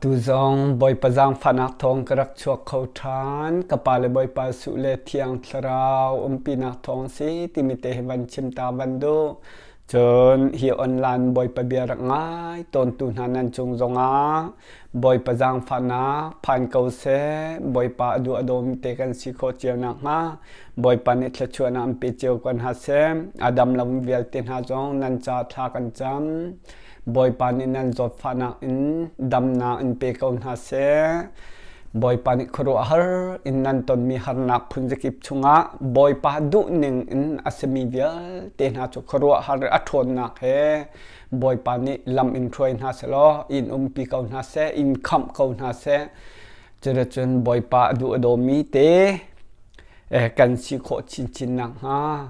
Tu zong Bawipa zaangfahnak thawng ka rak chuak kho ṭhan. Ka pa le Bawipa Suh le Thiang Thlarau umpinak thawng si timi te hi van chim ta van duh. Cun hi online Bawipa bia rak ngai tawntu hna nan cung zongah Bawipa zaangfahnak phan ko seh. Bawipa a duh a dawmi te kan si khawh cio nakhnga Bawipa nih thluachuahnak an pe cio ko hna seh. A dam lomi vialte hna zong nan ca thla kan cam. Bawipa nih nan zawtfahnak in damnak in pe ko hna seh. Bawipa nih khuaruahhar in nan tonmi harnak phunzakip chungah Bawipa duhning in a simi vialte hna cu khuaruahhar a ṭhawnnak he Bawipa nih lam in hruai hna seh law in umpi ko hna seh, in khamh ko hna seh. Cuticun Bawipa a duh a dawmi te kan si khawh chinchin nakhnga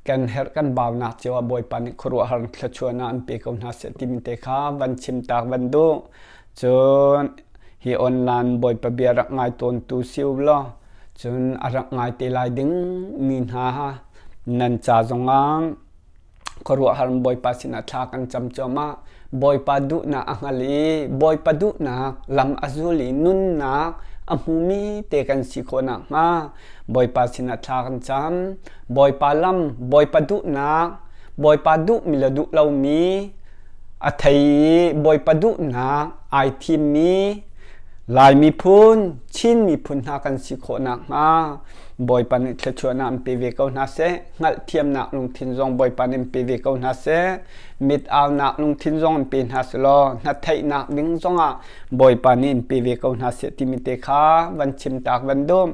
kan herh kan baunak cio ah Bawipa nih khuaruahhar thluachuahnak an pe ko hna seh timi te kha van chim tak van duh. Cun hi online Bawipa bia rak ngai tawntu si u law cun a rak ngai te lai ding mi hna nan ca zongah khuaruahhar Bawipa sinah thla kan cam cuahmah. Bawipa duhnak a hngal i Bawipa duhnak lam a zul i nunnak a hmumi te kan si khawh nakhnga Bawipa sinah thla kan cam. Bawipa lam, Bawipa duhnak, Bawipa duhmi le duh lomi a thei i Bawipa duhnak ai thimmi Lai miphun, Chin miphun hna kan si khawh nakhnga Bawipa nih thluachuahnak an pe ve ko hna seh. Hngalhthiamnak lungthin zong Bawipa nih an pe ve ko hna seh. Mit aunak lungthin zong an pe hna seh law hnatheihnak ding zongah Bawipa nih in pe ve ko hna seh timi te kha van chim tak van duh.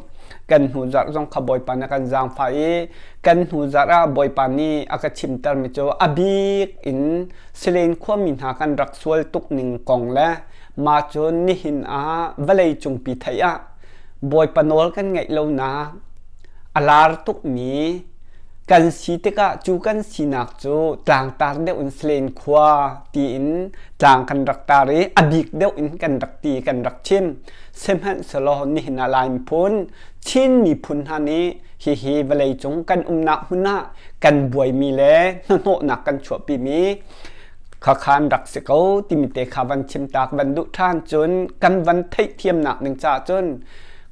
Kan hnu zarh zong kha Bawipa nih a kan zaangfah i kan hnu zarh ah Bawipa nih a ka chimtermi cu a bik in Silen khuami hna kan rak sual tuk ning kong le mah cu nihin ah vawlei cungpi theih ah Bawipa nawl kan ngaih lonak a lar tukmi kan si tikah cu kan sinak cu tlangtar deuh in Salen khua tiin tlang kan rak tar i a bik deuh in kan rak ti kan rak chim. Sihmanhsehlaw nihin ah Lai miphun, Chin miphun hna nih hihi vawleicung kan umnak hmun ah kan buaimi le hnahnawhnak kan chuahpimi khakhan rak si ko timi te kha van chim tak van duh ṭhan cun kan van theihthiamnak ding caah cun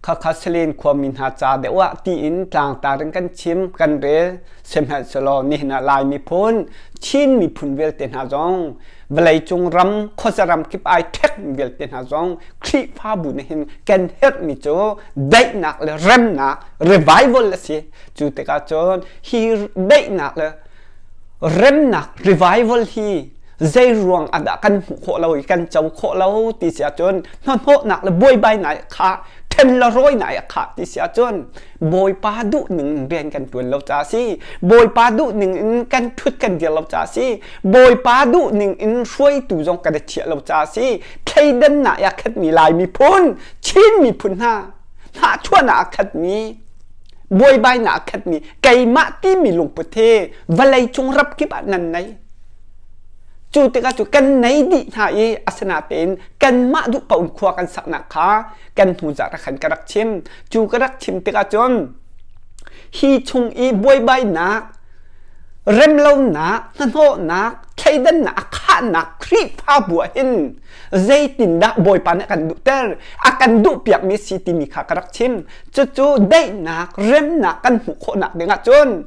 khakha Salen khuami hna ca deuh ah tiin tlangtar in kan chim kan rel. Sihmanhsehlaw nihin ah Lai miphun, Chin miphun vialte hna zong vawleicung ram khuaza ram kip ai ṭhek vialte hna zong Khrihfabu nih hin kan herhmi cu daihnak le remnak revival a si. Cu tikah cun hi daihnak le remnak revival hi zei ruang ah dah kan hmuh khawh lo i kan co khawh lo ti si ahcun hnahnawhnak le buaibainak kha ṭhen le rawinak kha ti si ahcun Bawipa duh ning rian kan ṭuan lo caah si. Bawipa duh ning in kan ṭhut kan dir lo caah si. Bawipa duh ning in hruaitu zong kan i thiah lo caah si. Thleidannak ah khatmi Lai miphun, Chin miphun hna, hnahchuahnak ah khatmi, buaibainak ah khatmi, keimah timi lungput hi vawlei cung rap kip ah nan nei. Cu tikah cu kan nei dih hna i asinatein kanmah duh paoh in khua kan saknak kha kan hnu zarh khan ka rak chim. Cu ka rak chim tikah cun hi chung i buaibainak, remlonak, hnahnawhnak, thleidannak a khahnak Khrihfabu ah hin zeitindah Bawipa nih a kan duhter, a kan duhpiakmi si timi kha ka rak chim. Cucu daihnak, remnak kan hmuh khawhnak dingah cun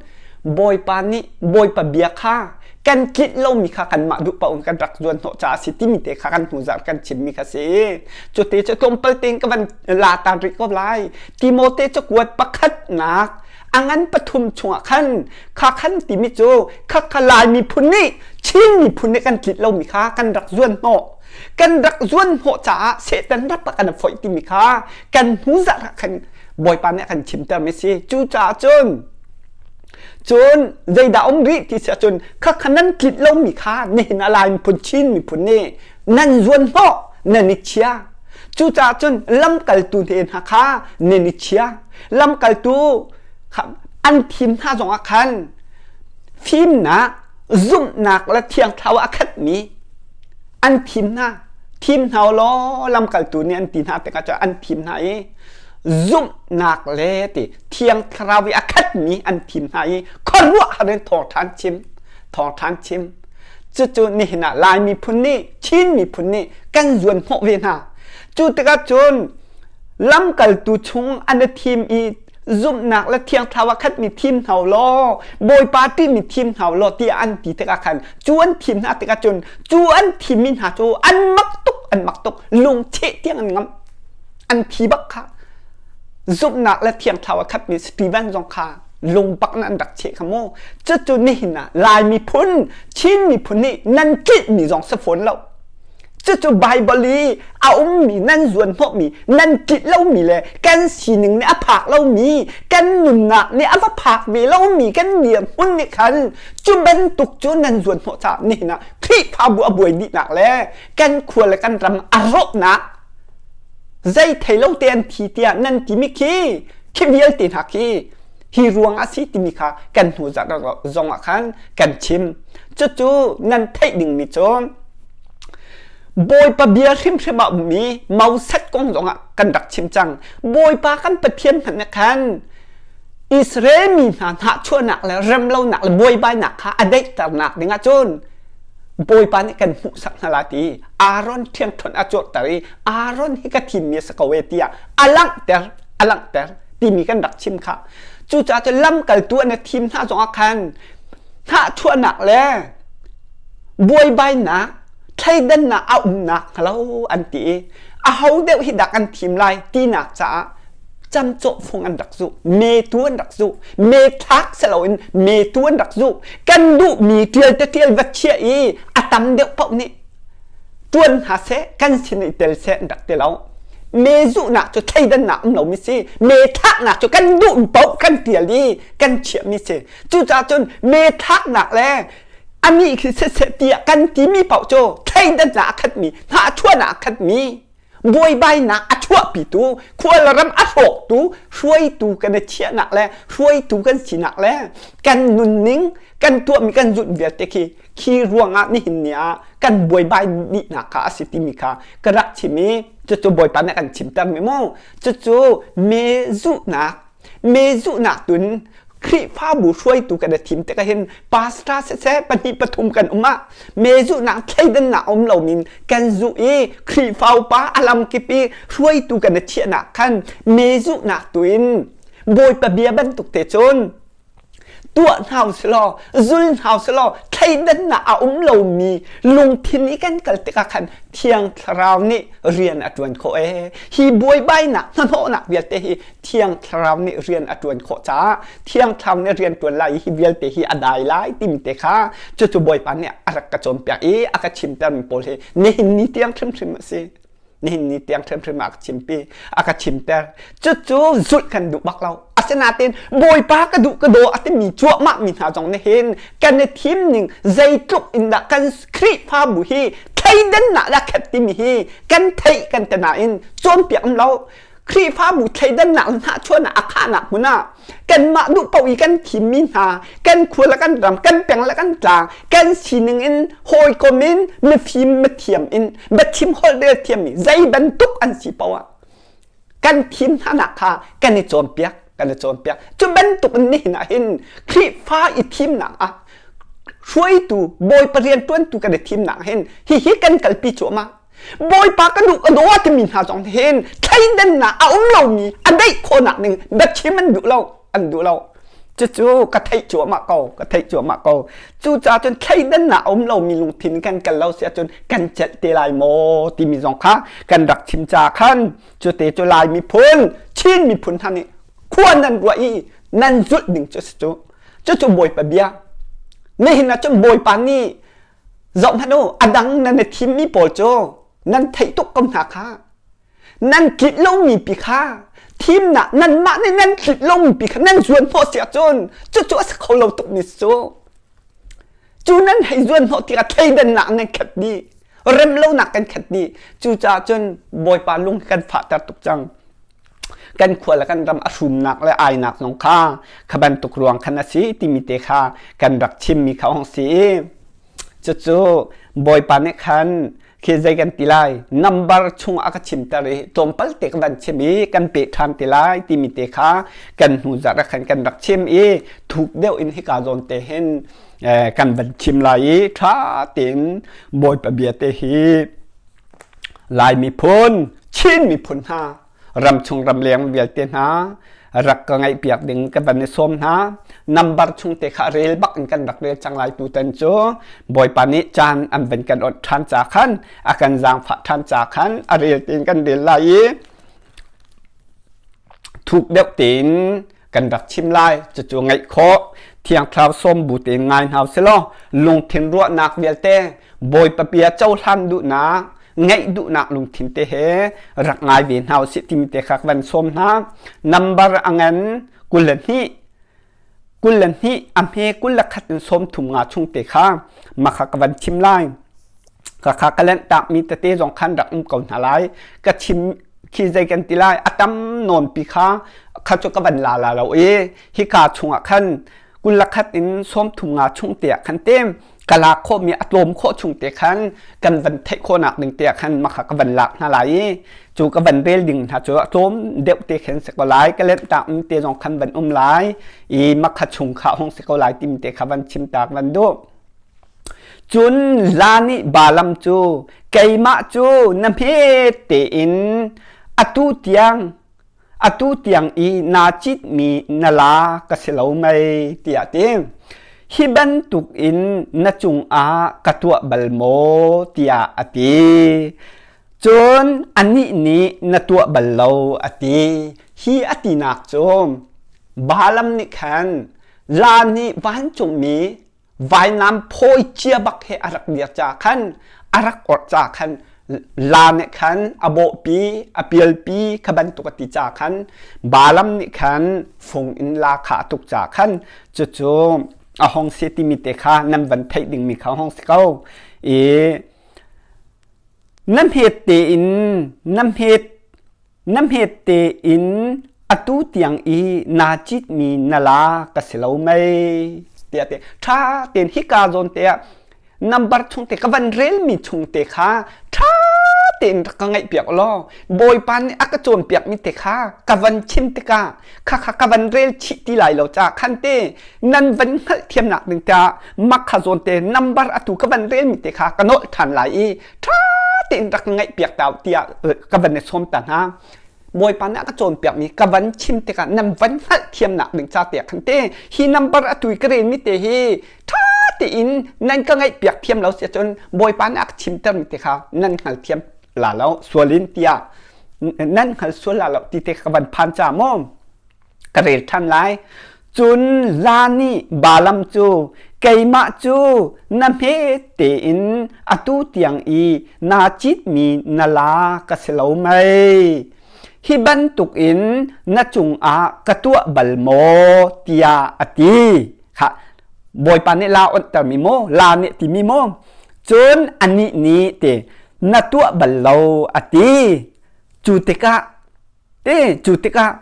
Bawipa nih Bawipa bia kha kan tlinh lomi kha kanmah duh paoh in kan rak zuan hnawh caah a si timi te kha kan hnu zarh kan chimmi kha si. Cute cu tlawmpal tein ka van la tan rih ko lai. Timote cakuat pakhatnak a ngan pathum chungah khan kha khan timi cu kha kha Lai miphun nih Chin miphun nih kan tlinh lomi kha kan rak zuan hnawh. Kan rak zuan hnawh caah Satan rak kan foih timi kha kan hnu zarh ah khan Bawipa nih a kan chimtermi si. Cucaah cun Cun zeidah um rih ti si ahcun khakha nan tlinh lomi kha nihin ah Lai miphun Chin miphun nih nan zuan hnawh nan i chia. Cucaah cun lamkaltu te hna kha nan i chia. Lamkaltu an thim hna zongah khan fimnak, zumhnak le thiang thlarau a khatmi an thim hna. Thim hna law lamkaltu nih an ti hna tikah cun an thim hna i zumhnak le ti thiang thlarau i a khatmi an thim hna i khuaruahhar in thawngṭha chim thawngṭha chim. Cucu nihin ah Lai miphun nih Chin miphun nih kan zuan hnawh ve hna. Cu tikah cun lamkaltu chung an i thim i zumhnak le thiang thlarau a khatmi thim hna law Bawipa ṭihmi thim hna law tiah an ti tikah khan cu an thim hna tikah cun cu an thimmi hna cu an mak tuk an mak tuk lungcheh tiang an ngamh an thi bak kha zumhnak le thiang thlarau a khatmi Stephen zong kha lung bak in an rak cheh kha mu cucu nihin ah Lai miphun Chin miphun nih nan tlinh zong si fawn lo Cucu Baibal i a ummi nan zuanhnawhmi, nan tlinh lomi le kan sining nih a phak lomi, kan nunnak nih a va phak ve lomi kan dirhmun nih khan cu bantuk cu nan zuanhnawh caah nihin ah Khrihfabu a buai dihnak le kan khua le kan ram a rawhnak zei thei lo te an thi tiah nan timi khi khi vialte hna khi hi ruang a si timi kha kan hnu zarh zong ah khan kan chim. Cucu nan theih dingmi cu Bawipa bia hrimhrim ah ummi Moses kong zongah kan rak chim cang. Bawipa kan Pathian hmanh nih khan Israel mi hna hnahchuahnak le remlonak le buaibainak kha a daihternak dingah cun Bawipa nih kan hmuhsak hna lai ti Aaron ṭhiangṭhunh a cuarter i Aaron hi ka thimmi a si ko e tiah a langhter a langhter timi kan rak chim kha. Cucaah cun lamkaltu an i thim hna zongah khan hnahchuahnak le buaibainak thleidannak a umnak hnga an ti i aho deuh hi dah kan thim lai tinak caah camcawh fung an rak zuh metu an rak zuh me thlak si loin metu an rak zuh kan duhmi ṭial te ṭial va chiah i a tam deuh paoh nih ṭuan hna seh kan sin i tel seh an rak ti lo me zuhnak cu thleidannak um lomi si me thlaknak cu kan duh paoh kan ṭial i kan chiahmi si Cucaah cun me thlaknak le anih khi siseh tiah kan timi paoh cu thleidannak a khatmi, hnahchuahnak a khatmi, buaibainak a chuahpitu, khualram a hrawktu, hruaitu kan i chiahnak le hruaitu kan sinak le kan nunning, kan tuahmi kan zulh vialte khi khi ruangah nihin ni ah kan buaibai dihnak kha a si timi kha ka rak chim i cucu Bawipa nih a kan chimtermi mu. Cucu me zuhnak Me zuhnak tun Khrihfabu hruaitu kan i thim tikah hin pastor siseh pahnih pathum kan um ah me zuhnak thleidannak um lo min kan zuh i Khrihfa upa a lamkip i hruaitu kan i thiahnak khan me zuhnak tu in Bawipa bia bantuk te cun tuah hna usih law zul hna usih law thleidannak a um lomi lungthin i kan kal tikah khan Thiang Thlarau nih rian a ṭuan khawh ee. Hi buaibainak hnahnawhnak vialte hi Thiang Thlarau nih rian a ṭuan khawh caah Thiang Thlarau nih rian ṭuan lai i hi vialte hi a dai lai timi te kha cucu Bawipa nih a rak ka cawnpiak i a ka chimtermi pawl hi nihin ni tiang hrimhrim a si. Nihin ni tiang hrimhrim a ka chimpi, a ka chimter. Cucu zulh kan duh bak lo. Asinain Bawipa ka duh ka daw a timi cuahmah mi hna zong nih hin kan i thim ning zeitluk in dah kan Khrihfabu hi thleidannak dah khat timi hi kan theih kan te nain cawnpiak um lo. Khrihfabu thleidannak le hnahchuahnak a khahnak hmun ah kanmah duh paoh i kan thimmi hna kan khua le kan ram kan peng le kan tlang kan sining in hawikom in mifim mithiam in biachim holh rel thiammi zei bantuk an si paoh ah kan thim hna nak kha kan i cawnpiak kan i cawnpiak cu bantuk in nihin ah hin Khrihfa i thimnak ah hruaitu bawipa rianṭuantu kan i thimnak hin hihi kan kalpi cuahmah Bawipa ka duh ka daw timi hna zong hin thleidannak a um lomi a daih khawhnak ding biachim an duh lo an duh lo cucu ka theih cuahmah ko ka theih cuahmah ko cucaah cun thleidannak a um lomi lungthin kan kal lo si ahcun kan celh te lai maw timi zong kha kan rak chim ca khan cute cu Lai miphun Chin miphun hna nih khua nan ruah i nan zulh ding cu si cu cucu Bawipa bia nihin ah cun Bawipa nih Zoh hmanh u, a dang nan i thimmi pawl cu nan theih tuk ko hna kha. Nan tlinh lomi pi kha thimnak nanmah nih nan tlinh lomi pi kha nan zuan hnawh si ahcun cucu a si kho lo tukmi cu. Cu nan hei zuan hnawh tikah thleidannak nan khat dih. Remlonak kan khat dih. Cucaah cun Bawipa lung kan fahter tuk cang. Kan khua le kan ram a hrumnak le ainak zong kha kha bantuk ruang khan a si timi te kha kan rak chimmi kha hong si i cucu Bawipa nih khan khi zei kan ti lai number chung a ka chimter i tlawmpal te ka van chim i kan pe ṭhan te lai timi te kha kan hnu zarh ah khan kan rak chim i thuk deuh in hika zawn te hin kan van chim lai i ṭha tein Bawipa bia te hi Lai miphun. Chin miphun hna ramchung ramleng vialte hna rak ka ngaihpiak ding ka van i sawm hna. Number chung te kha rel bak in kan rak rel cang lai tutan cu Bawipa nih caan an van kan awnh ṭhan ca khan a kan zaangfah ṭhan ca khan a rel tein kan rel lai i thuk deuh tein kan rak chim lai. Cucu ngaih khawh Thiang Thlarau sawm bu tein ngai hna usilaw lungthin ruahnak vialte Bawipa bia cohlan duhnak ngaih duhnak lungthin te he rak ngai ve hna usih timi te kha van sawm hna. Number a ngan 22 22 a hme 21 in 35 chung te kha makha ka van chim lai. Ka kha ka lanh takmi tete zong khan rak um ko hna lai. Ka chim khi zei kan ti lai a tam nawn pi kha kha cu ka van la la lo i hika chungah khan 21 in 35 chung te ah khan te ka lak khawhmi a tlawm khawh chung te khan kan van theih khawhnak ding te ah khan makha ka van lak hna lai i cu ka van rel ding hna cu a tlawm deuh te khan si ko lai ka lent tak te zong khan van um lai i makha chung kha hong si ko lai tim te kha van chim tak van duh. Cun La nih Balaam cu keimah cu na hme tein atu tiang atu tiang i naa citmi na la ka si lo mei tiah a ti. Hi bantuk in na cungah ka tuah bal maw tiah a ti. Cun anih nih na tuah bal lo a ti. Hi a tinak cu Balaam nih khan La nih vancungmi vainam phawi cia bak he a rak dir ca khan a rak orh ca khan la nih khan a bawhpi a pialpi kha bantuk a ti ca khan Balaam nih khan fung in la kha a tuk ca khan cucu a hong si timi te kha nan van theih dingmi kha hong si ko i na hmet tein na hmet Na hmet tein atu tiang i naa citmi na la ka si lo mei tiah ti ṭha tein hika zawn te ah number chung te ka van relmi chung te kha ṭha tein rak ka ngaihpiak law Bawipa nih a ka cawnpiakmi te kha ka van chim tikah khakha ka van rel chih ti lai lo ca khan te nan van hngalhthiamnak ding tiah makha zawn te number atu ka van relmi te kha ka nolh ṭhan lai i ṭha tein rak ngaihpiak ta tiah ka van i sawm ta hna. Bawipa nih a ka cawnpiakmi ka van chim tikah nan van hngalhthiamnak ding ca tiah khan te hi number atu i ka relmi te hi ṭha tein nan ka ngaihpiak thiam lo si ahcun Bawipa nih a ka chimtermi te kha nan hngalthiam la lo sual in tiah nan hngal sual la lo ti te ka van phan ca maw ka rel ṭhan lai. Cun La nih Balaam cu keimah cu na hme tein atu tiang i naa citmi na la ka si lo mei? Hi bantukin na cungah ka tuah bal maw? tiah a ti. Khah, Bawipa nih la onhtermi maw? La nih timi maw? Cun anih nih ti na tuah bal lo a ti. Cu tikah Ti cu tikah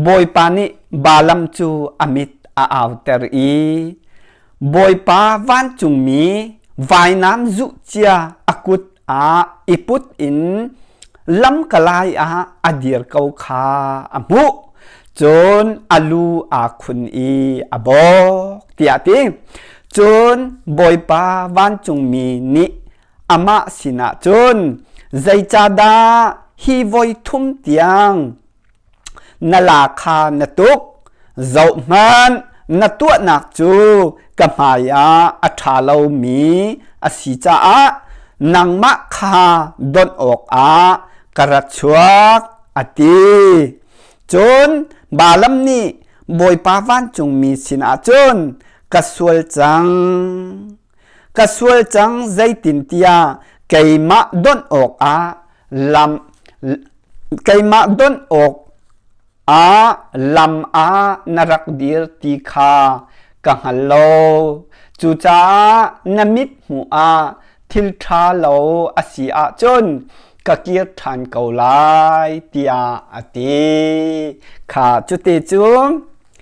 Bawipa nih Balaam cu a mit a auter i Bawipa vancungmi vainam zuh cia a kut ah i put in lamkalai ah a dir ko kha a hmuh. Cun a lu aa khun i a bawk tiah a ti. Cun Bawipa vancungmi nih amah sinah cun zeicahdah hi voi thum tiang na la kha na tuk? Zohhmanh, na tuahnak cu ka hmaiah a ṭha lomi a si caah nangmah kha donh awkah ka ra chuak, a ti. Cun Balaam nih Bawipa vancungmi sinah cun, Ka sual cang. Ka sual cang zeitintiah keimah donh awkah lam keimah donh awk ah lam ah na rak dir ti kha ka hngal lo. Cucaah na mit hmuh ah thil ṭha lo a si ahcun ka kir ṭhan ko lai tiah a ti. Kha cuti cu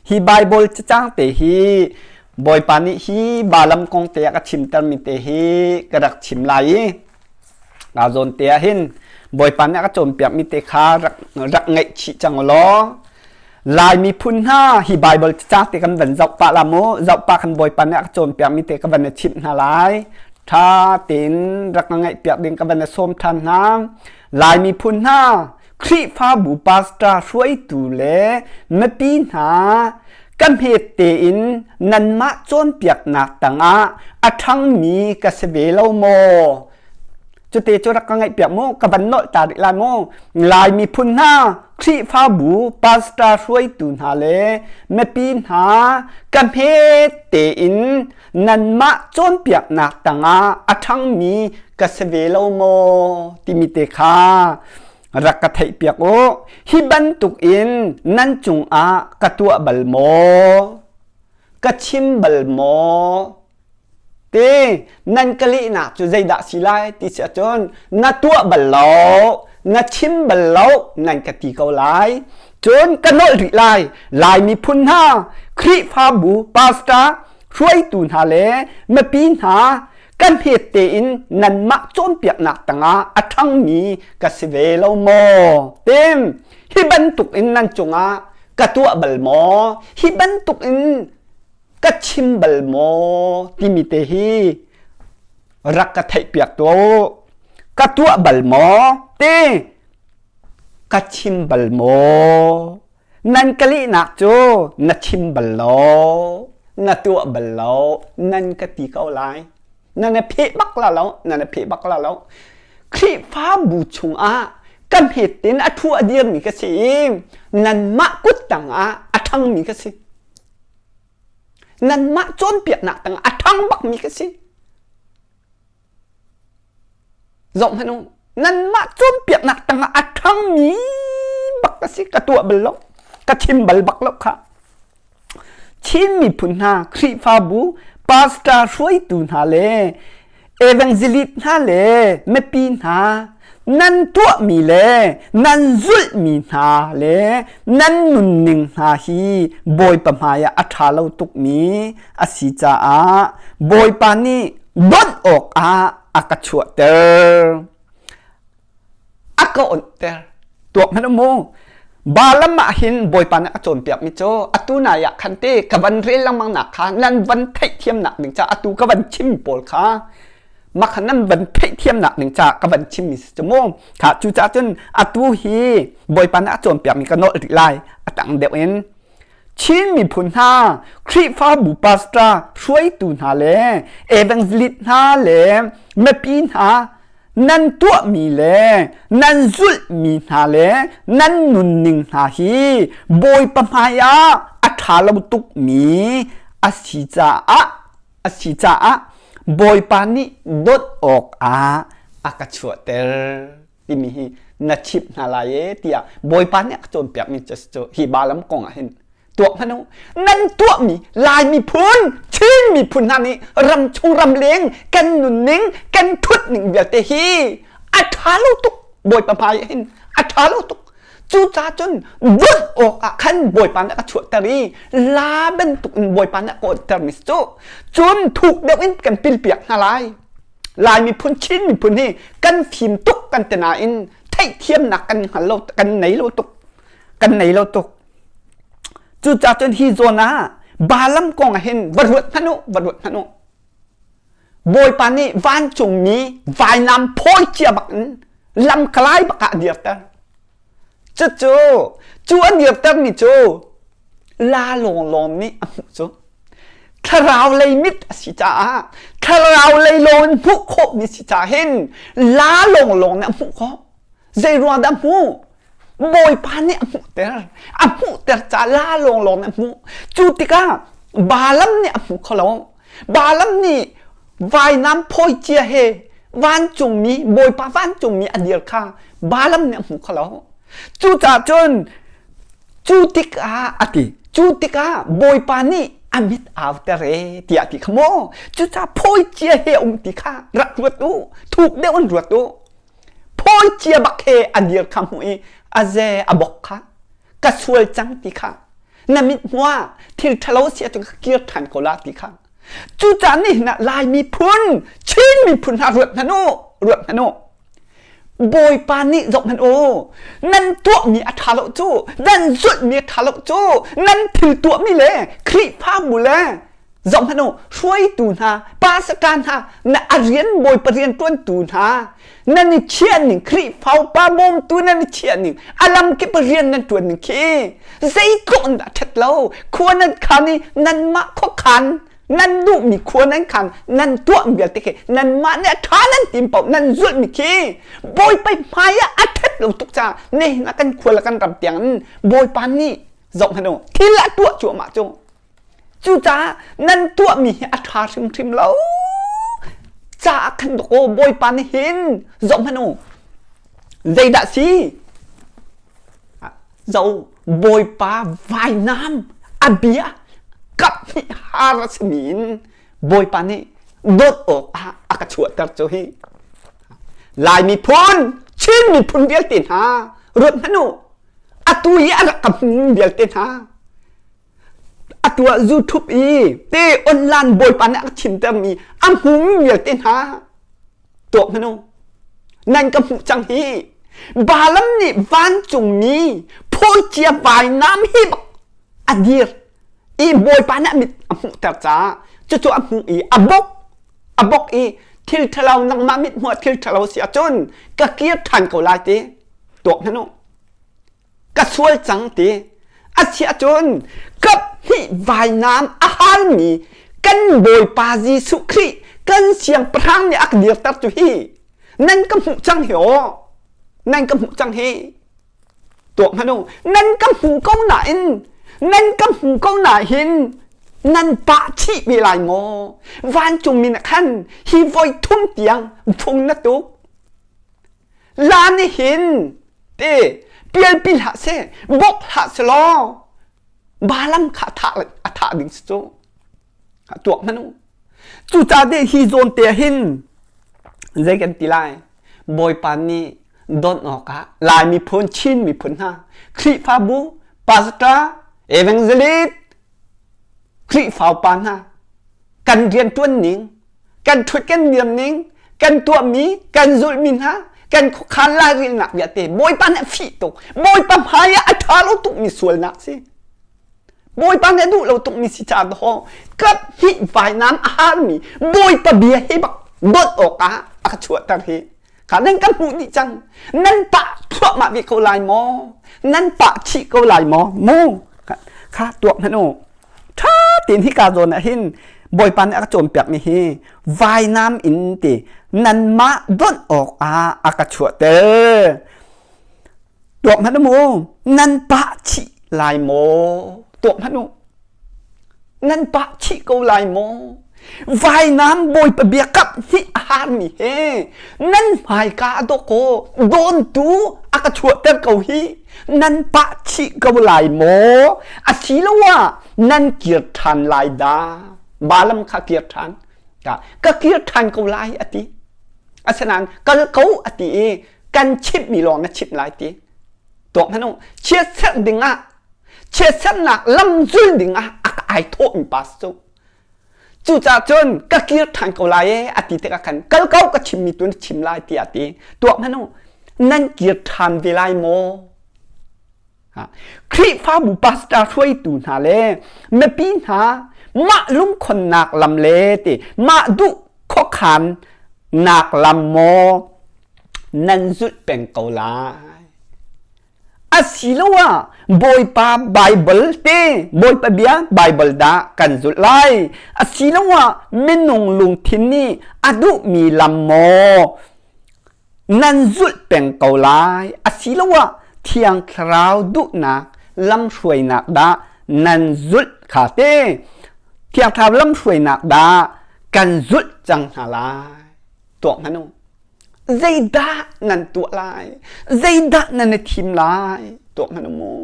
hi Baibal cacang te hi Bawipa nih hi Balaam kong te a ka chimtermi te hi ka rak chim lai i nga zawn te ah hin Bawipa nih a ka cawnpiakmi te kha rak, rak ngaihchih cang law Lai miphun hna hi Baibal cacang te kan van zoh pah la mu zoh pah khan Bawipa nih a ka cawnpiakmi te ka van i chimh hna lai ṭha tein rak ka ngaihpiak ding ka van i sawm ṭhan hna. Lai miphun hna, Khrihfabu pastor hruaitu le mipi hna ka hmet tein nanmah cawnpiaknak tangah a ṭhangmi ka si ve lo maw? Cute cu rak ka ngaihpiak mu, ka van nolh ta rih lai mu. Lai miphun hna, Khrihfabu pastor hruaitu hna le mipi hna ka hmet tein nanmah cawnpiaknak tangah a ṭhangmi ka si ve lo maw timi te kha rak ka theihpiak u. Hi bantuk in nan cungah ka tuah bal maw? Ka chim bal maw? Te nan ka lehnak cu zeidah si lai ti si ahcun na tuah bal lo, na chim bal lo nan ka ti ko lai. Cun ka nolh rih lai. Lai miphun hna, Khrihfabu pastor, hruaitu hna le mipi hna kan hmet tein nanmah cawnpiaknak tangah a ṭhangmi ka si ve lo maw? Tim, hi bantuk in nan cungah ka tuah bal maw? Hi bantuk in ka chim bal maw? Timi te hi rak ka theihpiak tuah u. Ka tuah bal maw? Ti, ka chim bal maw? Nan ka lehnak cu na chim bal lo, na tuah bal lo, nan ka ti ko lai. Na na pheh bak la lo, na na pheh bak la lo. Khrihfabu chungah ka hmet in a thu a dirmi ka si i nanmah kut tangah a ṭhangmi ka si. Nanmah cawnpiaknak tangah a ṭhang bakmi ka si. Zohhmanh u, nanmah cawnpiaknak tangah a ṭhangmi bak ka si, ka tuah bal lo, ka chim bal bak lo kha. Chin miphun hna, Khrihfabu, pastor hruaitu hna le evangelist hna le mipi hna, nan tuahmi le nan zulhmi hna le nan nunning hna hi Bawipa hmaiah a ṭha lo tukmi a si caah Bawipa nih donh awkah a ka chuahter. A ka onhter. Tuak hmanh mu. Balaam ah hin Bawipa nih a cawnpiakmi cu atu nai ah khan te ka van rel lengmang nak kha nan van theihthiamnak ding ca atu ka van chim pawl kha makha nan van theihthiamnak ding ca ka van chimmi si cu mu kha cucaah cun atu hi Bawipa nih a cawnpiakmi ka nolh rih lai a tang deuh in Chin miphun hna, Khrihfabu pastor, hruaitu hna le evangelist hna le mipi hna nan tuahmi le nan zulhmi hna le nan nunning hna hi Bawipa hmaiah a ṭha lo tukmi a si caah a si caah Bawipa nih dawt awkah a ka chuahter. timi hi na chimh hna lai e tiah Bawipa nih a ka cawnpiakmi cu hi Balaam kong ah hin tuah hmanh u nan tuahmi Lai miphun Chin miphun hna nih ram chung ram leng kan nunning kan thut ning vialte hi a ṭha lo tuk Bawipa hmai ah hin a ṭha lo tuk cucaah cun bunh awk ah khan Bawipa nih a ka chuahter i la bantuk in Bawipa nih a ka ontermi cu cun thuk deuh in kan pilpiak hna lai Lai miphun Chin miphun hi kan fim tuk kan ti nain theihthiamnak kan hngal lo kan nei lo tuk kan nei lo tuk cucaah cun hi zawn ah Balaam kong ah hin va ruat hmanh u va ruat hmanh u Bawipa nih vancungmi vainam phawi cia bak in lamkalai bak ah a dirter cucu cu a dirtermi cu la lawnglawng nih a hmuh cu thlarau lei mit a si caah thlarau lei lawng in hmuh khawhmi si caah hin la lawnglawng nih a hmuh khawh zei ruang dah a hmuh Bawipa nih a hmuhter a hmuhter caah la lawnglawng nih a hmuh cu tikah Balaam nih a hmu kho lo Balaam nih vainam phawi cia he vancungmi Bawipa vancungmi a dir kha Balaam nih a hmu kho lo cucaah cun Cu tikah a ti. Cu tikah Bawipa nih a mit auter e tiah ti kha maw? Cucaah phawi cia he um ti kha rak ruat u. Thuk deuh in ruat u. Phawi cia bak he a dir kha hmuh i a ze a bok kha ka sual cang ti kha na mit hmuh ah thil ṭhalo si ahcun ka kir ṭhan ko la ti kha. Cucaah nihin ah Lai miphun, Chin miphun hna ruat hmanh u, ruat hmanh u. Bawipa nih zohhmanh u, nan tuahmi a ṭha lo cu, nan zulhmi a ṭha lo cu, nan thil tuahmi le Khrihfabu le Zoh hmanh u, hruaitu hna, pastor hna, na a rian bawipa rian ṭuantu hna, nan i chiah ning, Khrihfa upa bawmtu nan i chiah ning, a lamkip rian nan ṭuan ning khi zeitluk in dah ṭhat lo. Khua nan khan i nanmah khuakhan nan duhmi khua nan khan nan tuah vialte khi nanmah nih a ṭha nan tim paoh nan zulhmi khi Bawipa hmai ah a ṭhat lo tuk caah nihin ah kan khua le kan ram tiang in Bawipa nih zoh hmanh u thil a tuah cuahmah cu. Cucaah nan tuahmi hi a ṭha hrimhrim lo caah khan dawkaw Bawipa nih hin zoh hmanh u. Zeidah si? Zoh Bawipa vainam a bia kap hnih har a simi in Bawipa nih dawt awk ah a ka chuahter cu hi. Lai miphun, Chin miphun vialte hna ruat hmanh u. Atu i a rak ka hmumi vialte hna Atu ah YouTube i te online bawipa nih a ka chimtermi a hmumi vialte hna tuak hmanh u. Nan ka hmuh cang hi. Balaam nih vancungmi phawicia vainam hi bak a dir i bawipa nih a mit a hmuhter caah cucu a hmuh i a bok a bok i thil ṭhalo nangmah mit hmuh ah thil ṭhalo si ahcun ka kir ṭhan ko lai ti tuak hmanh u. ka sual cang ti a si ahcun kap hnih vainam a halmi kan Bawipa Jesuh Khrih kan siangpahrang nih a ka dirter cu hi nan ka hmuh cang hi aw nan ka hmuh cang hi tuak hmanh u nan ka hmu ko nain nan ka hmu ko nahin nan pah chih ve lai maw vancungmi nih khan hi voi thum tiang phung na tuk La nih hin te pialpi hlah seh, bok hlah seh law Balaam kha a thah a thah ding si cu. Tuak hmanh u. Cucaah deh hi zawn te ah hin zei kan ti lai? Bawipa nih don awkah Lai miphun, Chin miphun hna, Khrihfabu, pastor, evangelist, Khrihfa upa hna kan rianṭuan ning, kan ṭhut kan dir ning, kan tuahmi, kan zulhmi hna, kan khuakhan lairelnak vialte Bawipa nih a fih tuk. Bawipa hmai ah a ṭha lo tukmi sualnak si. Bawipa nih a duh lo tukmi si caah dawh kap hnih vainam a harmi Bawipa bia hi bak dawt awkah a ka chuahter hi. Kha nan kan hmuh dih cang. Nan pah thluahmah ve ko lai maw? Nan pah chih ko lai maw? Mu kha tuak hmanh u. Ṭha tein hika zawn ah hin Bawipa nih a ka cawnpiakmi hi vainam in ti nanmah donh awkah a ka chuahter. Tuak hmanh u mu. Nan pah chih lai maw? Tuak hmanh u. Nan pah chih ko lai maw? Vainam Bawipa biakam hi a harmi he nan hmaika a dawk kaw dawntu a ka chuahter ko hi nan pah chih ko lai maw? Asiloah nan kir ṭhan lai dah? Balaam kha kir ṭhan. Ka kir ṭhan ko lai a ti. Asinain kal ko a ti i kan chimhmi lawng na chimh lai ti. Tuak hmanh u. Chiatserh dingah chiatserhnak lam zul dingah a ka ai thawhmi pa cu cucaah cun ka kir ṭhan ko lai ee a ti tikah khan kal ko ka chimmi tu na chim lai tiah a ti tuah hmanh u nan kir ṭhan ve lai maw Khrihfabu pastor hruaitu hna le mipi hna mah lungkhonnak lam le ti mah duh khuakhan nak lam maw nan zulh peng ko lai Asiloah Bawipa Baibal te Bawipa bia Baibal dah kan zulh lai? Asiloah minung lungthin nih a duhmi lam maw nan zulh peng ko lai? Asiloah Thiang Thlarau duhnak lamhruainak dah nan zulh kha te? Thiang Thlarau lamhruainak dah kan zulh cang hna lai? Tuak hmanh u. Zeidah nan tuah lai? Zeidah nan i thim lai? Tuah hmanh u mu.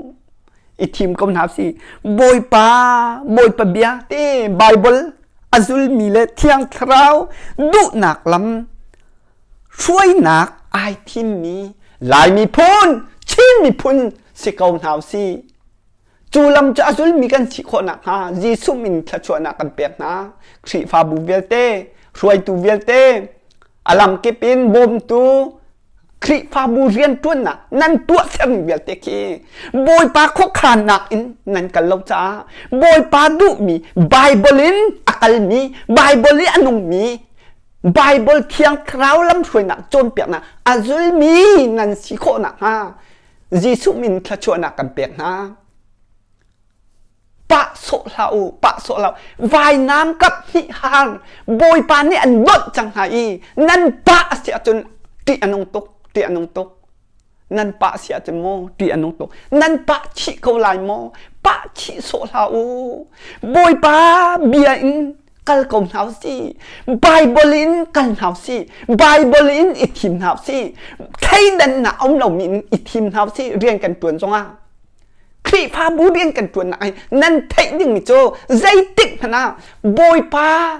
I thim ko hna si. Bawipa, Bawipa bia te Bible a zulmi le Thiang Thlarau duhnak lam hruainak ai thimmi Lai miphun, Chin miphun si ko hna usih. Cu lam cu a zulmi kan si khawh nakhnga Jesuh min thluachuahnak kan pek hna. Khrihfabu vialte, hruaitu vialte, a lamkip in bawmtu, Khrihfabu rianṭuannak nan tuahsermi vialte khi Bawipa khuakhannak in nan kal lo caah Bawipa duhmi Bible in a kal. kalmi Bible i a nungmi Bible thiang thlarau lamhruainak cawnpiaknak a zulmi nan si khawh nakhnga Jesuh min thluachuahnak kan pek hna. Pah sawh hlah u, pah sawh hlah u. Vainam kap hnih har Bawipa nih an donh cang hna i nan pah a si ahcun ṭih a nung tuk, ṭih a nung tuk. Nan pah si ahcun maw ṭih a nung tuk. Nan pah chih ko lai maw? Pah chih sawh hlah u. Bawipa bia in kal ko hna usih. Bible in kal hna usih. Bible in i thim hna usih. Thleidannak a um lomi in i thim hna usih rian kan ṭuan zongah. Khrihfabu rian kan ṭuannak hi nan theih dingmi cu zeitik hmanh ah Bawipa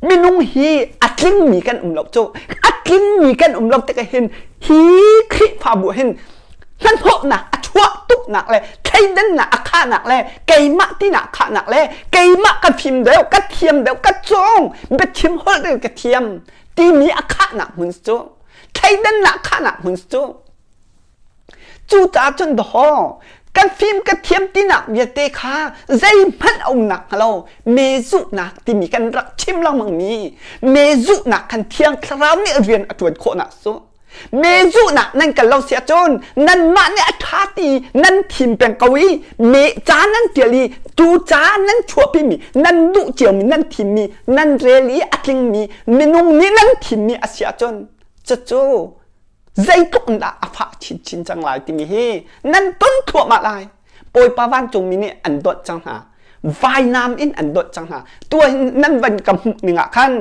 minung hi a tlingmi kan um lo cu a tlingmi kan um lo tikah hin hi Khrihfabu hin hnahnawhnak a chuah tuknak le thleidannak a khahnak le keimah tinak khahnak le keimah ka fim deuh ka thiam deuh ka cawng biachim holh deuh ka thiam timi a khahnak hmun cu thleidannak khahnak hmun cu Cucaah cun dawhaw kan fim ka thiam tinak vialte kha zeihmanh a um nak hnga lo mezuhnak timi kan rak chim lengmang mi mezuhnak khan thiang thlarau nih rian a ṭuan khawhnak cu mezuhnak nan kal lo si ahcun nanmah nih a ṭha ti nan thim peng ko i me ca nan ṭial i tu ca nan chuahpi mi nan duh ciomi nan thimmi nan rel i a tlingmi minung nih nan thimmi a si ahcun cucu zeitluk in dah a fah chinchin cang lai timi hi nan ton thluahmah lai. Bawipa vancungmi nih an dawt cang hna. Vainam in an dawt cang hna. Tuah nan van ka hmuh ning ah khan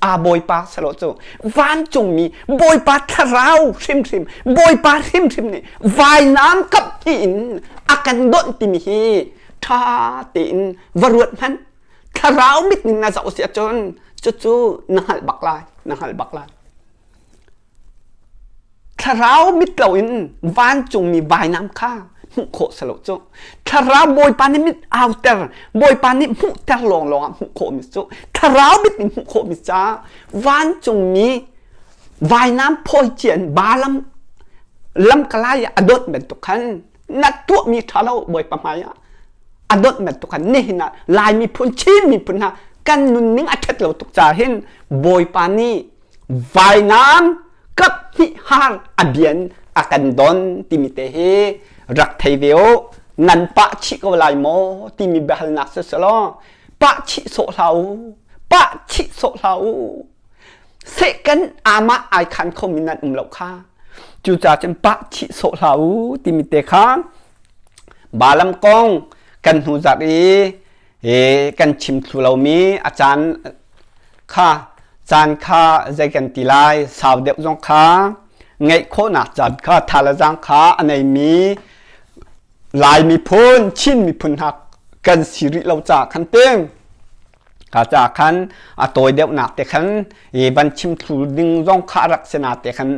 a Bawipa salo cu vancungmi Bawipa thlarau hrimhrim Bawipa hrimhrim nih vainam kap in a kan dawt timi hi ṭha tein va ruat hmanh. Thlarau mit in na zoh si ahcun cucu na hngalh bak lai na hngalh bak lai. Thlarau mit loin vancungmi vainam kha hmuh khawh si lo cu. Thlarau Bawipa nih mit auter, Bawipa nih hmuhter lawnglawng ah hmuh khawhmi cu. Thlarau mit in hmuh khawhmi caah vancungmi vainam phawi cia in Balaam lamkalai ah a dawt bantuk khan na tuahmi ṭha lo Bawipa hmai ah a dawt bantuk khan nihin ah Lai miphun Chin miphun hna kan nunning a ṭhat lo tuk caah hin Bawipa nih vainam kap hnih har a bian a kan don timi te hi rak thei ve u nan pah chih ko lai maw timi biahalnak si selaw pah chih sawh hlah u pah chih sawh hlah u sehkan amah ai khan khomi nan um lo kha cucaah cun pah chih sawh hlah u timi te kha Balaam kong kan hnu zarh i kan chim thlu lomi a caan kha caan kha zei kan ti lai sau deuh zong kha ngeih khawhnak caan kha tha le zaang kha a neimi Lai miphun Chin miphun hna kan si rih lo caah khan ting ka ca khan a tawi deuhnak te khan i van chim thlu ding zong kha rak si na te khan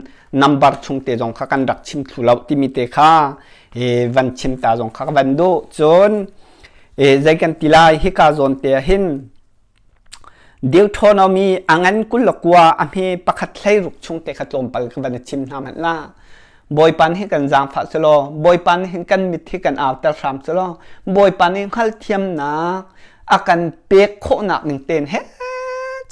number chung te zong kha kan rak chim thlu lo timi te kha i van chim ta zong kha ka van duh cun zei kan ti lai hika zawn te ah hin Deuteronomy a ngan 29 a hme pakhat 16 chung te kha tlawmpal ka van i chim hna hmanh la. Bawipa nih kan zaangfah selaw Bawipa nih hin kan mit hi kan auter hram selaw Bawipa nih hngalhthiamnak a kan pek khawhnak ning tein he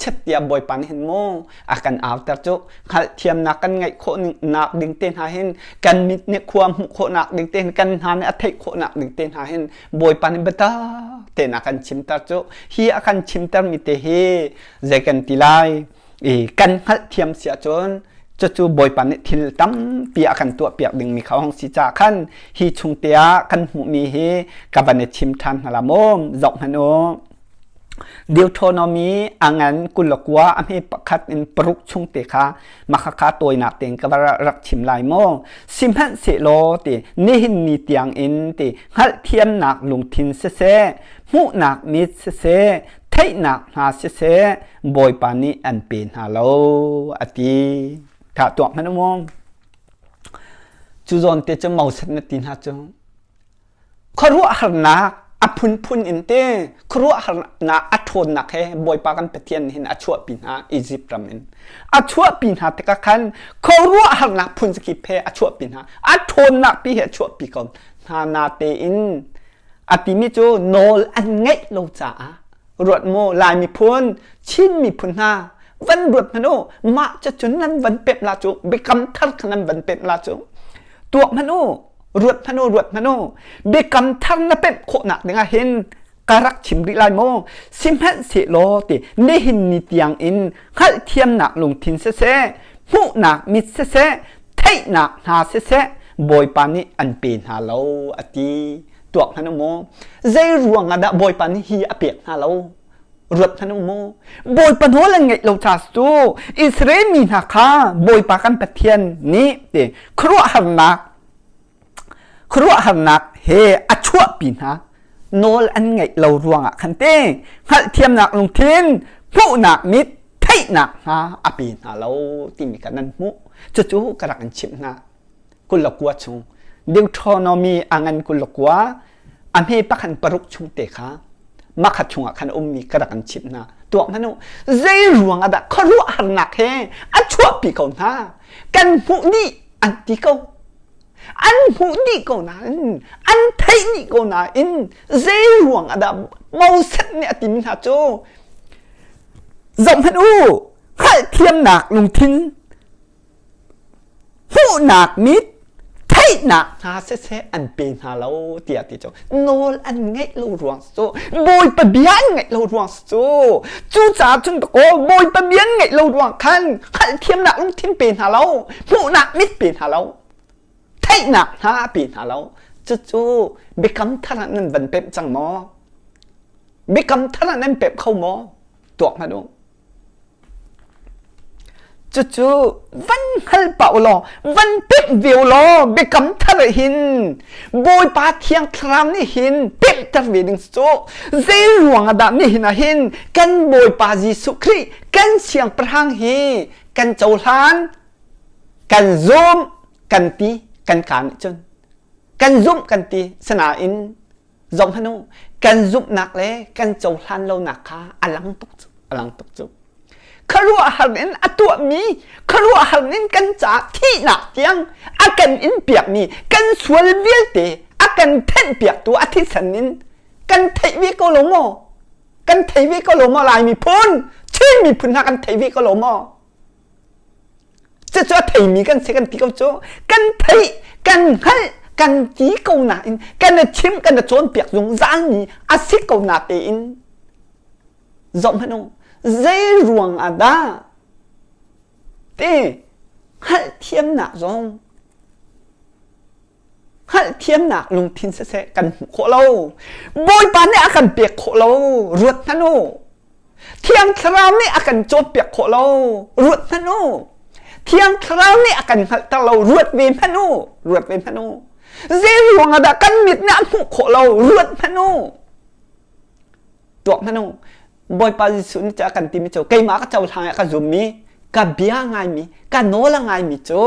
chet tiah Bawipa nih hin mu a kan auter cu hngalhthiamnak kan ngeih khawh nak ding te hna hin kan mit nih khua hmuh khawhnak ding te hin kan hna nih a theih khawhnak ding te hna hin Bawipa nih biatak tein a kan chimter cu hi a kan chimter mi te hi zei kan ti lai i kan hngalhthiam si ahcun cucu Bawipa nih thil tampi a kan tuahpiak dingmi kha hong si caah khan hi chung te ah kan hmuhmi hi ka van i chim ṭhan hna la maw zoh hmanh u Deuteronomy a ngan 29 a hme pakhat in paruk chung te kha makhakha tawinak tein ka va rak chim lai maw sihmanhsehlaw ti nihin ni tiang in ti hngalhthiamnak lungthin siseh hmuhnak mit siseh theihnak hna siseh Bawipa nih an pe hna lo a ti kha tuak hmanh u cu zawn te cu Moses na ti hna cu Khuaruahharnak a phunphun in te khuaruahharnak a ṭhawnnak he Bawipa kan Pathian hin a chuahpi hna Izipt ram in. A chuahpi hna tikah khan khuaruahharnak phun zakip he a chuahpi hna. A ṭhawnnak pi he a chuahpi ko hna na tein a timi cu nawl an ngeih lo caah. Ruat mu Lai miphun, Chin miphun hna van ruat hmanh u. Mah cucun nan van pemh la cu biakam thar kha nan van pemh la cu. Tuak hmanh u, ruat hmanh u, ruat hmanh u. Biakam thar na pemh khawhnak dingah hin ka rak chim rih lai mu. Sihmanhsehlaw ti nihin ni tiang in hngalhthiamnak lungthin siseh, hmuhnak mit siseh, theihnak hna siseh, Bawipa nih an pe hna lo a ti. Tuak hmanh u mu. Zei ruang ah dah Bawipa nih hi a pek hna lo? Ruat hmanh u mu. Bawipa nawl an ngaih lo ca cu Israel mi hna kha Bawipa kan Pathian nih ti khuaruahharnak khuaruahharnak he a chuahpi hna. Nawl an ngaih lo ruangah khan te hngalhthiamnak lungthin hmuhnak mit theihnak hna a pe hna lo timi kha nan hmuh. Cucu ka rak in chimh hna. 29 chung Deuteronomy a ngan 29 a hme pakhan paruk chung te kha makhat chungah khan ummi ka rak an chimh hna tuak hmanh u zei ruang ah dah khuaruahharnak he a chuahpi ko hna kan hmuh dih an ti ko an hmuh dih ko nain an theih dih ko nain zei ruang ah dah Moses nih a timi hna cu zohhmanh u hngalhthiamnak lungthin hmuhnak mit theihnak hna siseh an pe hna lo tiah ti cu nawl an ngeih lo ruang cu bawipa bia an ngeih lo ruang cu cucaah cun kaw bawipa bia an ngeih lo ruang khan hngalhthiamnak lungthin pe hna lo hmuhnak mit pe hna lo theihnak hna pe hna lo cucu biakam thar ah nan van pemh cang maw biakam thar ah nan pemh kho maw tuak hmanh u Cucu van hngal pah u law, van pemh ve u law, biakam thar ah hin Bawipa Thiang Thlarau nih hin pemhter ve ding cu zei ruang ah dah nihin ah hin kan Bawipa Jesuh Khrih kan Siangpahrang hi kan cohlan, kan zum, kan ti, kan kaa nih cun kan zumh kan ti sinain zoh hmanh u kan zumhnak le kan cohlan lonak kha a lang tuk cu a lang tuk cu khuaruahhar in a tuahmi khuaruahhar in kan caah thihnak tiang a kan in piakmi kan sual vialte a kan thenh piaktu a thisen in kan theih ve ko lo maw kan thei ve ko lo maw Lai miphun Chin miphun hna kan thei ve ko lo maw Cucu a theimi kan si kan ti ko cu. Kan theih, kan hngalh, kan ti ko nain kan i chim, kan i cawnpiak zungzalmi a si ko na tein zoh hmanh u. Zei ruang ah dah ti hngalhthiamnak zong hngalhthiamnak lungthin siseh kan hmuh khawh lo. Bawipa nih a kan pek khawh lo. Ruat hmanh u. Thiang Thlarau nih a kan cawnpiak khawh lo. Ruat hmanh u. Thiang Thlarau nih a kan hngalhter lo. Ruat ve hmanh u. Ruat ve hmanh u. Zei ruang ah dah kan mit nih a hmuh khawh lo. Ruat hmanh u. Tuak hmanh u. Bawipa Jesuh nih a kan timi cu keimah ka cohlang i ka zummi, ka bia ngaimi, ka nawl a ngaimi cu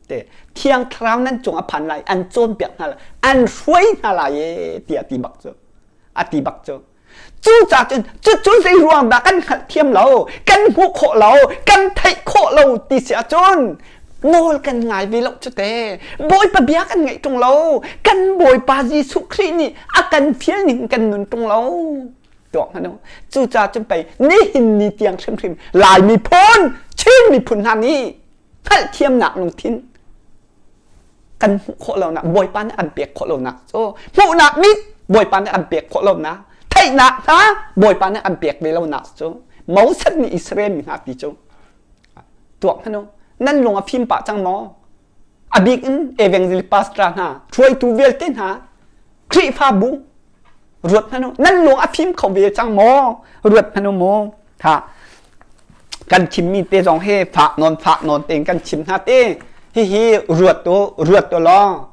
te thiang thlarau nan cung a phan lai an cawnpiak hna lai an hruai hna lai e tiah ti bak cu a ti bak cu cucaah cun cucu zei ruang dah kan hngalhthiam lo kan hmuh khawh lo kan theih khawh lo ti si ahcun nawl kan ngai ve lo cu te bawipa bia kan ngaih ṭung lo kan bawipa Jesuh Khrih nih a kan fial ning kan nun ṭung lo tuak hmanh u cucaah cun pei nihin ni tiang hrimhrim Lai miphun Chin miphun hna nih hngalhthiamnak lungthin kan hmuh khawh lonak Bawipa nih an pek khawh lonak cu hmuhnak mit Bawipa nih an pek khawh lonak theihnak hna Bawipa nih an pek ve lonak cu Moses nih Israel mi hna ti cu tuak hmanh u nan lung a fim pah cang maw a bik in evangelist pastor hna hruaitu vialte hna Khrihfabu ruat hmanh u nan lung a fim kho ve cang maw ruat hmanh u mu ha kan chimmi te zong hi fak nawn fak nawn tein kan chim hna te hihi ruat u ruat u law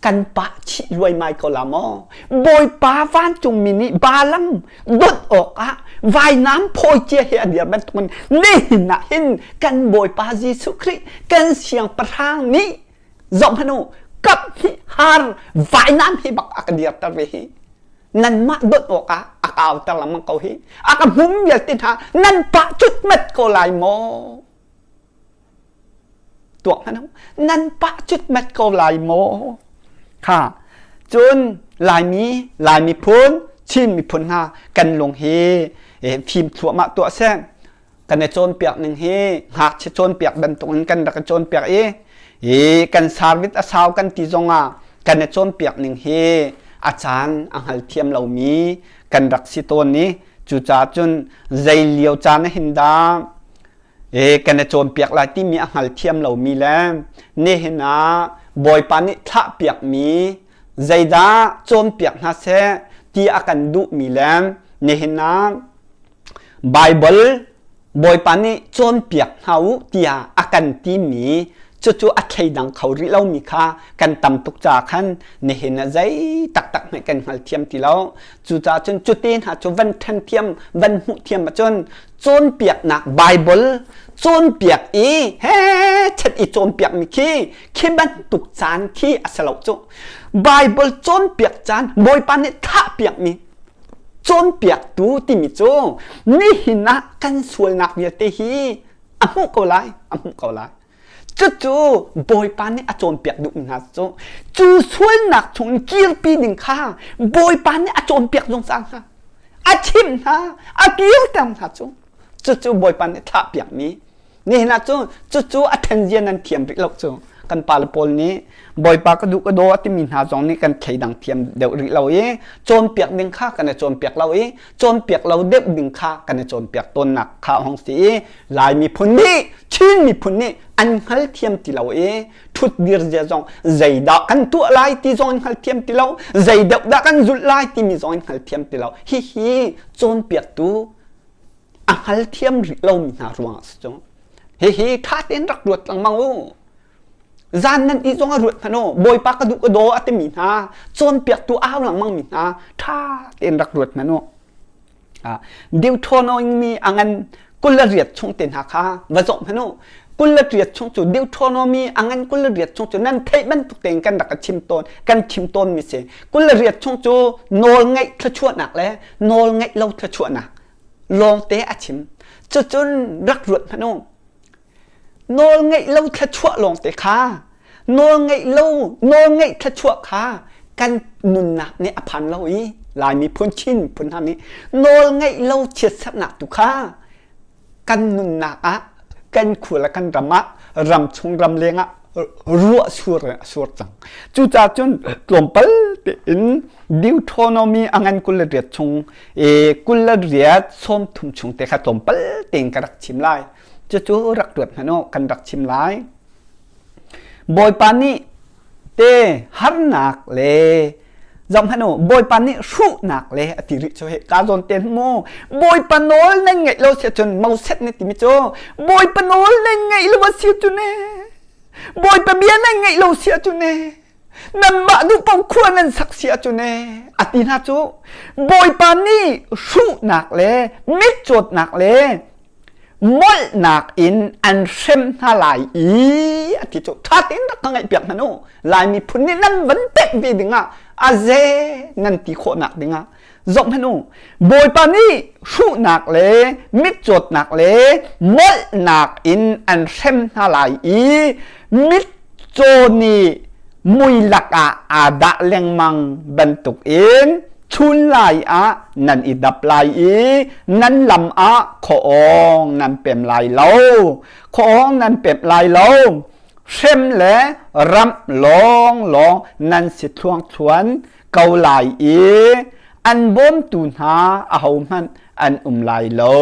kan pah chih luaimai ko la maw bawipa vancungmi nih Balaam donh awkah vainam phawi cia he a dir bantukin nihin ah hin kan bawipa Jesuh Khrih kan siangpahrang nih zoh hmanh u kap hnih har vainam hi bak a ka dirter ve hi nanmah dawt awkah a ka auter lengmang ko hi a ka hmum vialte hna nan pah cutmat ko lai maw tuak hmanh u nan pah cutmat ko lai maw kha cun laimi lai miphun Chin miphun hna kan lung hi fim thluahmah tuah seh. Kan i cawnpiak ning hi ngakchia cawnpiak bantuk in kan rak i cawnpiak i hi kan service a sau kan ti zong ah kan i cawnpiak ning hi a caan a hngalthiam lomi kan rak si tawn i cucaah cun zei lio caan ah hin dah kan i cawnpiak lai timi a hngalthiam lomi le nihin ah Bawipa nih thlahpiakmi zeidah cawnpiak hna seh ti a kan duhmi le nihin ah Baibal Bawipa nih cawnpiak hna u tiah a kan timi cucu a thleidang kho rih lomi kha kan tam tuk caah khan nihin ah zei taktak hmanh kan hngalthiam ti lo. Cucaah cun cu te hna cu van ṭhen thiam, van hmuh thiam ahcun cawnpiaknak Baibal cawnpiak i he chet i cawnpiakmi khi khi bantuk caan khi a si lo cu. Baibal cawnpiak caan Bawipa nih thahpiakmi cawnpiaktu timi cu nihin ah kan sualnak vialte hi a hmuh ko lai a hmuh ko lai cucu bawipa nih a cawnpiak duhmi hna cu cu sualnak chungin kirpi ding kha bawipa nih a cawnpiak zungzal hna a chimh hna a kirter hna cu cucu bawipa nih thlahpiakmi Nihin ah cun cucu a ṭhen zia nan thiam rih lo cu. Kan pale pawl nih Bawipa ka duh ka daw a timi hna zong nih kan thleidang thiam deuh rih lo i cawnpiak ding kha kan i cawnpiak lo i cawnpiak lo deuh ding kha kan i cawnpiak tawnnak kha a hung si i Lai miphun nih Chin miphun nih an hngalthiam ti lo i ṭhutdir zia zong zeidah kan tuah lai ti zong an hngalthiam ti lo zei deuh dah kan zulh lai timi zong an hngalthiam ti lo hihi cawnpiaktu a hngalthiam rih lomi hna ruangah si cu hihi ṭha tein rak ruat lengmang u zan nan ih zong a ruat hmanh u bawipa ka duh ka daw a timi hna cawnpiaktu au lengmang mi hna ṭha tein rak ruat hmanh u Deuteronomy a ngan 28 chung te hna kha va zoh hmanh u 28 chung cu Deuteronomy a ngan 28 chung cu nan theih bantuk tein kan rak chim tawn kan chim tawn mi si 28 chung cu nawl ngaih thluachuahnak le nawl ngaih lo thluachuahnak lawngte a chim. Cucun rak ruat hmanh u. Nawl ngeih lo thluachuah lawngte kha nawl ngeih lo nawl ngeih thluachuah kha kan nunnak nih a phan lo i Lai miphun Chin miphun hna nih nawl ngeih lo chiatserhnak tu kha kan nunnak ah kan khua le kan ram ah ram chung ram leng ah ruah sur a sur cang. Cucaah cun tlawmpal tein Deuteronomy a ngan 28 chung i 28 30 chung te kha tlawmpal tein ka rak chim lai. Cucu rak ruat hmanh u kan rak chim lai. Bawipa nih te harnak le zohhmanh u Bawipa nih hruhnak le a ti rih cu hi ka zawn te mu Bawipa nawl nan ngaih lo si ahcun Moses nih timi cu Bawipa nawl nan ngaih lo a si ahcun e Bawipa bia nan ngaih lo si ahcun e nanmah duh paoh khua nan sak si ahcun e a ti hna cu Bawipa nih hruhnak le mitcawtnak le molhnak in an hrem hna lai i a ti cu ṭha tein rak ka ngaihpiak hmanh u Lai miphun nih nan van pek ve dingah a ze nan ti khawhnak dingah zoh hmanh u Bawipa nih hruhnak le mitcawtnak le molhnak in an hrem hna lai i mitcaw nih mui lakah aa dah lengmang bantukin chunlai ah nan i dap lai i nan lam ah khuaawng nan pem lai lo khuaawng nan pem lai lo hrem le ramh lawnglawng nan si thluangthluan ko lai i an bawmtu hna ahohmanh an um lai lo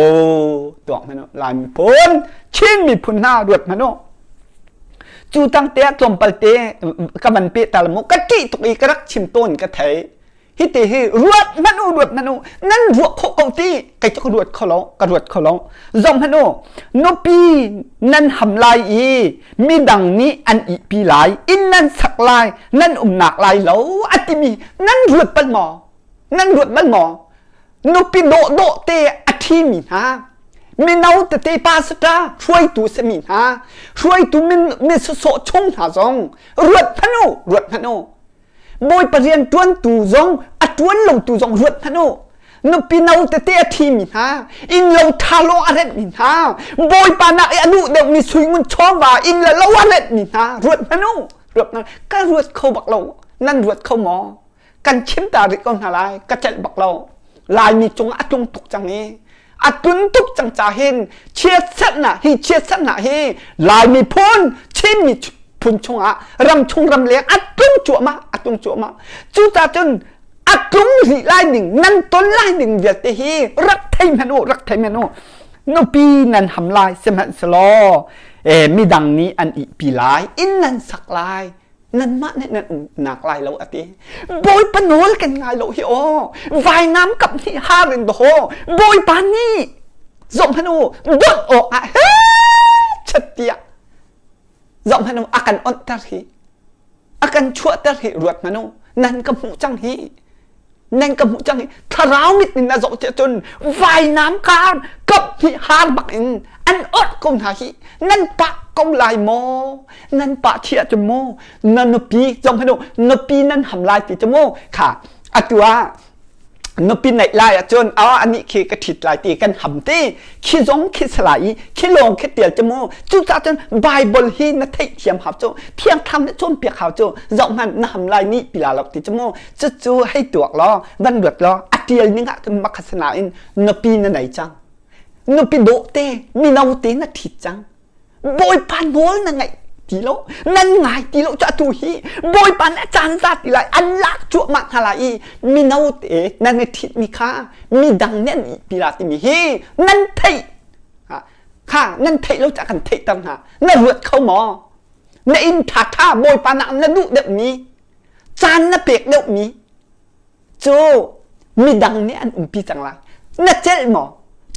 tuak hmanh u Lai miphun Chin miphun hna ruat hmanh u cu tang te ah tlawmpal te ka van pe ta mu ka ṭih tuk i ka rak chim tawn ka thei hi te hi ruat hmanh u ruat hmanh u nan ruah khawh ko ti kei cu ka ruat kho lo ka ruat kho lo zong hmanh u nupi nan ham lai i midang nih an ihpi lai inn nan sak lai nan umnak lai lo a timi nan ruat bal maw nan ruat bal maw nupi dawh dawh te a ṭhimi hna mino tete pastor hruaitu simi hna hruaitu min mi sawsawh chung hna zong ruat hmanh u ruat hmanh u Bawipa rian ṭuantu zong a ṭuan lotu zong ruat hmanh u. Nupi no tete a ṭhimi hna, innlo ṭha lawng a renhmi hna, Bawipa nak i a duh deuhmi suingun chawva inn le lo a renhmi hna, ruat hmanh u. Ruat hmanh. Ka ruat kho bak lo. Nan ruat kho maw? Kan chim ta rih ko hna lai. Ka celh bak lo. Laimi cungah a tlung tuk cang i a tlun tuk cang ca hin chiatserhnak hi chiatserhnak hi Lai miphun Chin miphun chungah ramchung ramleng a tlung cuahmah a tlung cuahmah. Cucaah cun a tlung rih lai ding nan ton lai ding vialte hi rak thei hmanh u rak thei hmanh u. Nupi nan ham lai sihmanhsehlaw eh, midang nih an ihpi lai inn nan sak lai nanmah nih nan umnak lai lo a ti. Bawipa nawl kan ngai lo hi aw vainam kap hnih har in daw Bawipa nih zoh hmanh u dawt awk ah he chat tiah zoh hmanh u a kan onhter hi a kan chuahter hi ruat hmanh u nan ka hmuh cang hi nan ka hmuh cang hi thlarau mit in a zoh tiah cun vainam kar kap hnih har bak in an orh ko hna hi nan pah ko lai maw nan pah thiah cun maw na nupi zong hanu nupi nan ham lai ti cu mu kha atu ah nupi neih lai ahcun a anih khi ka ṭhit lai ti kan ham ti khi zong khi salai i khi lawng khi tial cu mu cucaah cun Bible hi na theihthiam hau cu thiang thlam nih cawnpiak hau cu zoh hmanh na ham lai ni pila lo ti cu mu cucu hei tuak law van ruat law a tial ning ah cun makha sinain nupi na nei cang nupi dawh te mino te na ṭhit cang Bawipa nawl na ngaih ti lo nan ngai ti lo cu atu hi Bawipa nih a caan za ti lai an lak cuahmah hna lai i mino te nan i ṭhitmi kha midang nih an ihpi la timi hi nan theih kha nan theih lo caah kan theihter hna na ruat kho maw na inn ṭhaṭha Bawipa nak na duh deuhmi caan na pek deuhmi cu midang nih an umpi cang lai na celh maw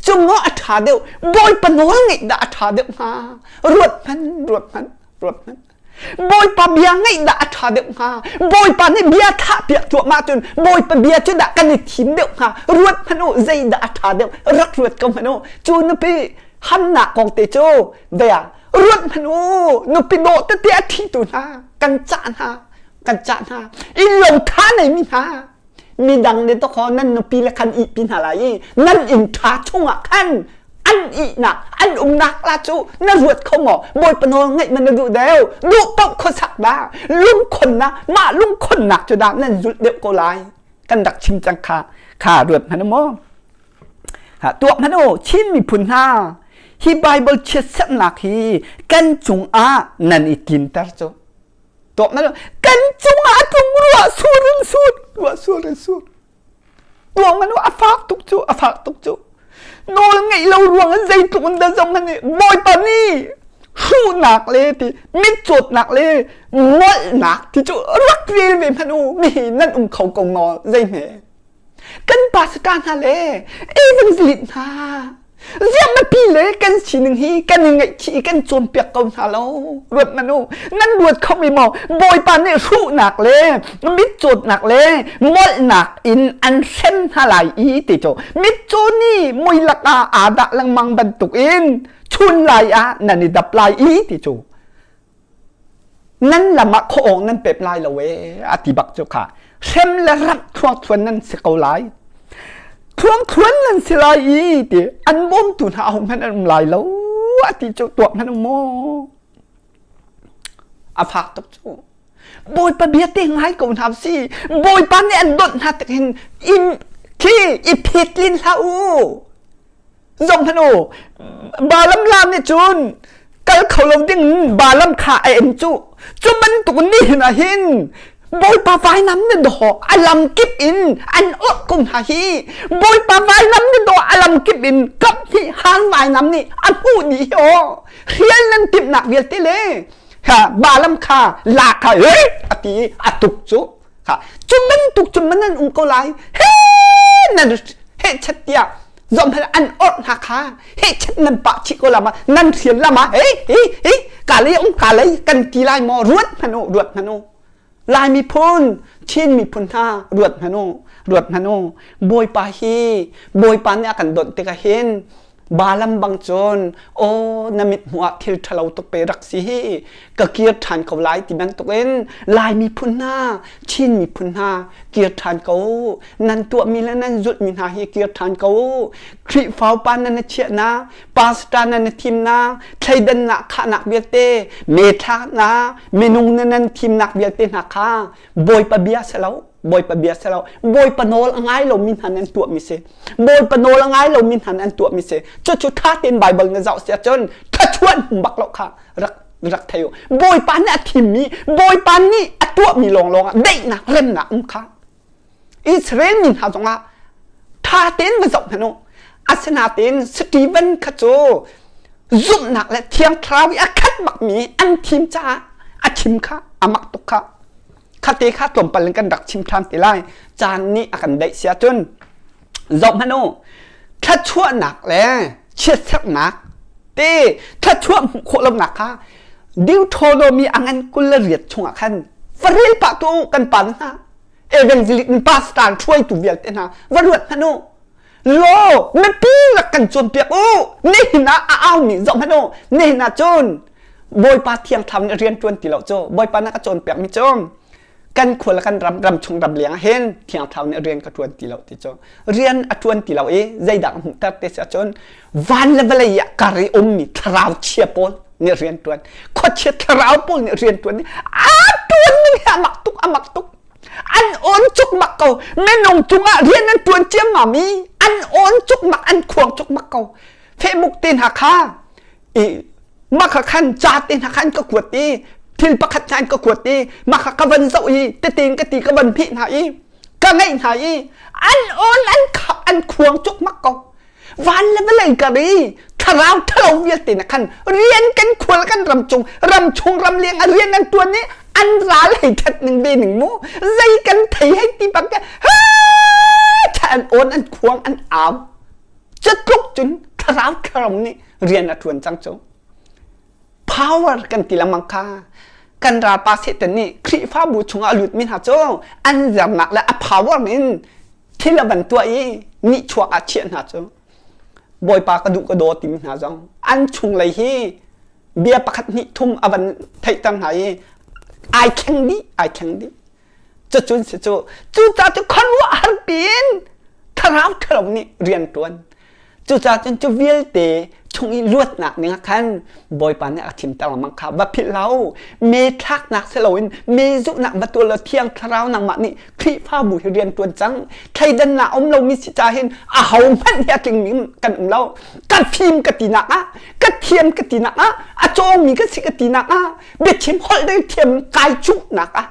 cu maw a ṭha deuh bawipa nawl ngeih dah a ṭha deuh hnga ruat hmanh ruat hmanh ruat hmanh bawipa bia ngeih dah a ṭha deuh hnga bawipa nih bia thah piak cuahmah cun bawipa bia cu dah kan i thim deuh hnga ruat hmanh u zei dah a ṭha deuh rak ruat ko hmanh u cu nupi hamnak kong te cu bia ruat hmanh u nupi dawh tete a ṭhitu hna kan cah hna kan cah hna inn lo tha neimi hna midang nih tokho nan nupi le khan ihpi hna lai i nan inn ṭha chungah khan an ihnak an umnak la cu na ruat kho maw bawipa nawl ngaih man na duh deuh duh paoh khuasak dah lungkhonnak mah lungkhonnak cu dah nan zulh deuh ko lai kan rak chim cang kha kha ruat hmanh maw ha tuak hmanh u Chin miphun hna hi Bible chiatserhnak hi kan cungah nan i tlinter cu Tuak na kan cungah a tlung ruah sur in sur ruah sur in sur tuak manu a fak tuk cu a fak tuk cu nawl ngeih lo ruang in zeitluk in dah zong han bawipa nih hruhnak le ti mitcawtnak le ngolhnak ti cu rak rel ve hmanh u mi hi nan um kho ko maw zei hme Kan pastor hna le evangelist hna ziah biapi le kan sining hi kan i ngaihchih i kan cawnpiak ko hna lo ruat hmanh u nan ruat kho mi maw Bawipa nih hruhnak le mitcawtnak le molhnak in an hrem hna lai i ti cu mitcaw nih mui lakah aa dah lengmang bantukin chun lai ah nan i dap lai i ti cu Nan lam ah khuaawng nan pep lai lo ee a ti bak cu kha hrem le ramh thluangthluan nan si ko lai. Thluangthluan nan si lai i ti an bawmtu hna aho hmanh an um lai lo a ti cu tuak hmanh um maw. A fak tuk cu. Bawipa bia te ngai ko hna si. Bawipa nih an dawt hna tik hin in khi i phetlin hlah u. Zohhmanh u, Balaam lam nih cun kal kho lo ding Balaam kha a em cu. Cu bantuk nihin ah hin Bawipa vainam na dawh a lam kip in an awrh ko hna hi. Bawipa vainam na dawh a lam kip in kap hnih hang vainam nih a hmuh dih hi aw. Hrial nan timhnak vialte le kha Balaam kha la kha he a ti i a tuk cu. Kha cu bantuk cun man nan um ko lai. He nan he chat tiah zomhel an orh hna kha he chat nan pah chih ko lama nan hrial lama he he he ka lei um ka lei kan ti lai maw ruat hmanh u ruat hmanh u Lai miphun Chin miphun hna ruat hmanh u ruat hmanh u Bawipa hi Bawipa nih a kan donh tikah hin Balaam bang cun aw na mit hmuh ah thil ṭhalo tuk pe rak si hi ka kir ṭhan ko lai ti bantukin Lai miphun hna Chin miphun hna kir ṭhan ko nan tuahmi le nan zulhmi hna hi kir ṭhan ko Khrihfa upa nan i chiahnak pastor nan i thimnak thleidannak khahnak vialte me thlaknak minung na nan thimnak vialte hna kha Bawipa bia si lo. Bawipa bia si lo. Bawipa nawl a ngai lomi hna nih an tuahmi si. Bawipa nawl a ngai lomi hna nih an tuahmi si. Cucu ṭha tein Baibal na zoh si ahcun thluachuah hmu bak lo kha rak rak thei u. Bawipa nih a thimmi, Bawipa nih a tuahmi lawnglawng ah daihnak, remnak um kha. Israel mi hna zongah ṭha tein va zoh hmanh u. Asinain Stephen kha cu zumhnak le Thiang Thlarau i a khat bakmi an thim caah a chim kha a mak tuk kha. Khate kha tlawmpal in kan rak chim ṭhan te lai. Caan nih a kan daih si ahcun zoh hmanh u. Thluachuahnak le chiatserhnak te thluachuah hmuh khawh lonak kha Deuteronomy a ngan 28 chungah khan va rel pah tuah u kan pa hna. Evangelic pastor hruaitu vialte hna va ruat hmanh u. Law mipi rak kan cawnpiak u. Nihin ah a aumi zoh hmanh u. Nihin ah cun Bawipa thiang thlarau nih rian ṭuan ti lo cu Bawipa na ka cawnpiak mi cu kan khua le kan ram ram chung ram leng ah hin thiang thlarau nih rian ka ṭuan ti lo ti cu rian a ṭuan ti lo i zeidah ka hmuhter te si ahcun van le vawlei ah kar i ummi thlarau chia pawl nih rian ṭuan khuachia thlarau pawl nih rian ṭuan a ṭuan ning hi a mak tuk a mak tuk an awn cuk mak ko minung cungah rian an ṭuan ciammam i an awn cuk mak an khuang cuk mak ko Facebook te hna kha i mah kha khan ca te hna khan ka kuat i thil pakhat hna in ka kuat i mah kha ka van zoh i tete in ka ti ka van phih hna i ka ngeih hna i an awn an an khuang cuk mak ko van le vawlei kar i thlarau ṭhalo vialte na khan rian kan khual kan ram chung ram chung ram leng a rian an tuan i an ral hei that ning ve ning mu zei kan thei hei ti bang ke an awn an khuang an au Cutluk cun thlarau thlarau nih rian a ṭuan cang cu. Power kan ti lengmang kha kan ralpa Satan nih Khrihfabu chungah a lutmi hna cu an zernak le a power in thil a van tuah i nihchuak ah chiah hna cu. Bawipa ka duh ka daw timi hna zong an chunglei hi bia pakhat hnih thum a van theihter hna i ai thleng dih ai thleng dih. Cucun si cu cucaah cu khuaruahhar piin thlarau ṭhalo nih rian ṭuan. Cucaah cun cu vialte chung i luatnak ding ah khan Bawipa nih a thimter lengmang kha va philh hlah u. Me thlaknak si loin me zuhnak va tuah law Thiang Thlarau nangmah nih Khrihfabu hi rian ṭuan cang. Thleidannak um lomi si ca hin ahohmanh hi a tlingmi kan um lo. Ka fim ka tinak ah, ka thiam ka tinak ah, a cawngmi ka si ka tinak ah, biachim holh dei thiam kai cuhnak ah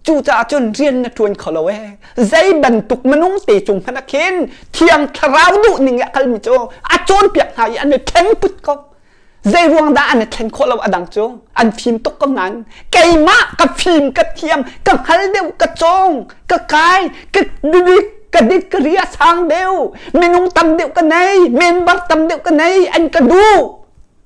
Cucaah cun rian na ṭuan kho lo ee. Zei bantuk minung te cung hmanh ah khin Thiang Thlarau duh ning i a kalmi cu a cawnpiak hna i an i thleng put ko. Zei ruang dah an i thlen khawh lo a dang cu an fim tuk ko nain keimah ka fim ka thiam ka hngal deuh ka cawng ka kai ka dik ka dik ka ria sang deuh minung tam deuh ka nei member tam deuh ka nei an ka duh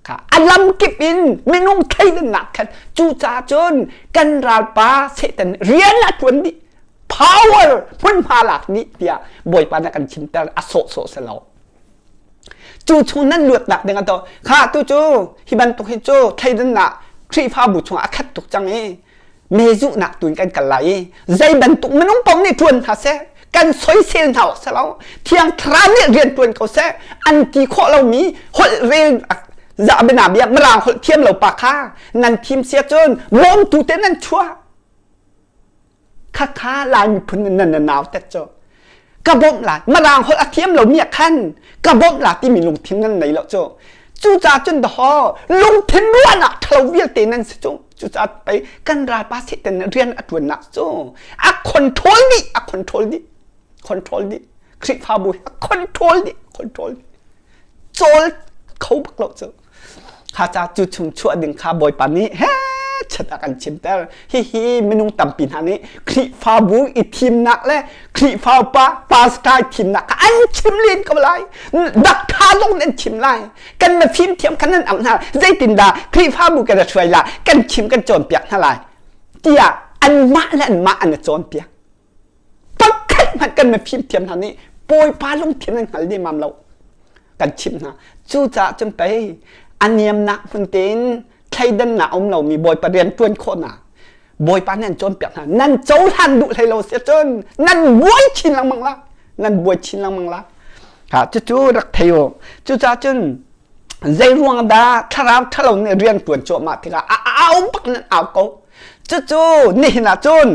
kha a lamkip in minung thleidannak khan cucaah cun kan ralpa Satan rian a ṭuan dih power hmunhma lak dih tiah Bawipa nih a kan chimter a sawhsawh si lo cu chung nan luatnak ding a to kha tu cu hi bantuk hi cu thleidannak Khrihfabu chungah a khat tuk cang i mezuhnak tu in kan kal lai i zei bantuk minung paoh nih ṭuan hna seh kan soisel hna awk si lo thiang thlarau nih rian ṭuan ko seh an ti khawh lomi holh rel za bina bia mirang holh thiam lo pa kha nan thim sia cun bawmtu te nan chuah Khakha Lai miphun nan na nau tet cu ka bawmh lai Mirang holh a thiam lo mi ah khan ka bawmh la timi lungthin nan nei lo cu cucaah cun dahaw lungthin ruahnak ṭhalo vialte nan si cu cucaah pei kan ralpa Satan rian a ṭuannak cu a control dih a control dih control dih Khrihfabu hi a control dih control dih cawl kho bak lo cu Kha ca cu chung chuah ding kha Bawipa nih he chat a kan chimter. Hihi minung tampi hna nih Khrihfabu i thimnak le Khrihfa upa pastor i thimnak kha an chim len ko lai. Dakṭha zong an chim lai. Kan na fimthiam khan nan auh hna. Zeitindah Khrihfabu kan hruai la kan chim kan cawnpiak hna lai tiah anmah le anmah an i cawnpiak. Pakhat hmanh kan mifim thiam hna nih Bawipa lungthin an hngal lemmam lo. Kan chimh hna. Cucaah cun pei a niamnak hmun tein thleidannak um lomi Bawipa rian ṭuan khawhnak Bawipa nih an cawnpiak hna. Nan cohlan duh hlei lo si cun nan buai chin lengmang la. Nan buai chin lengmang la. Ha cucu rak thei u. Cucaah cun zei ruang dah thlarau ṭhalo nih rian ṭuan cuahmah tikah a au bak nan au ko. Cucu nihin ah cun.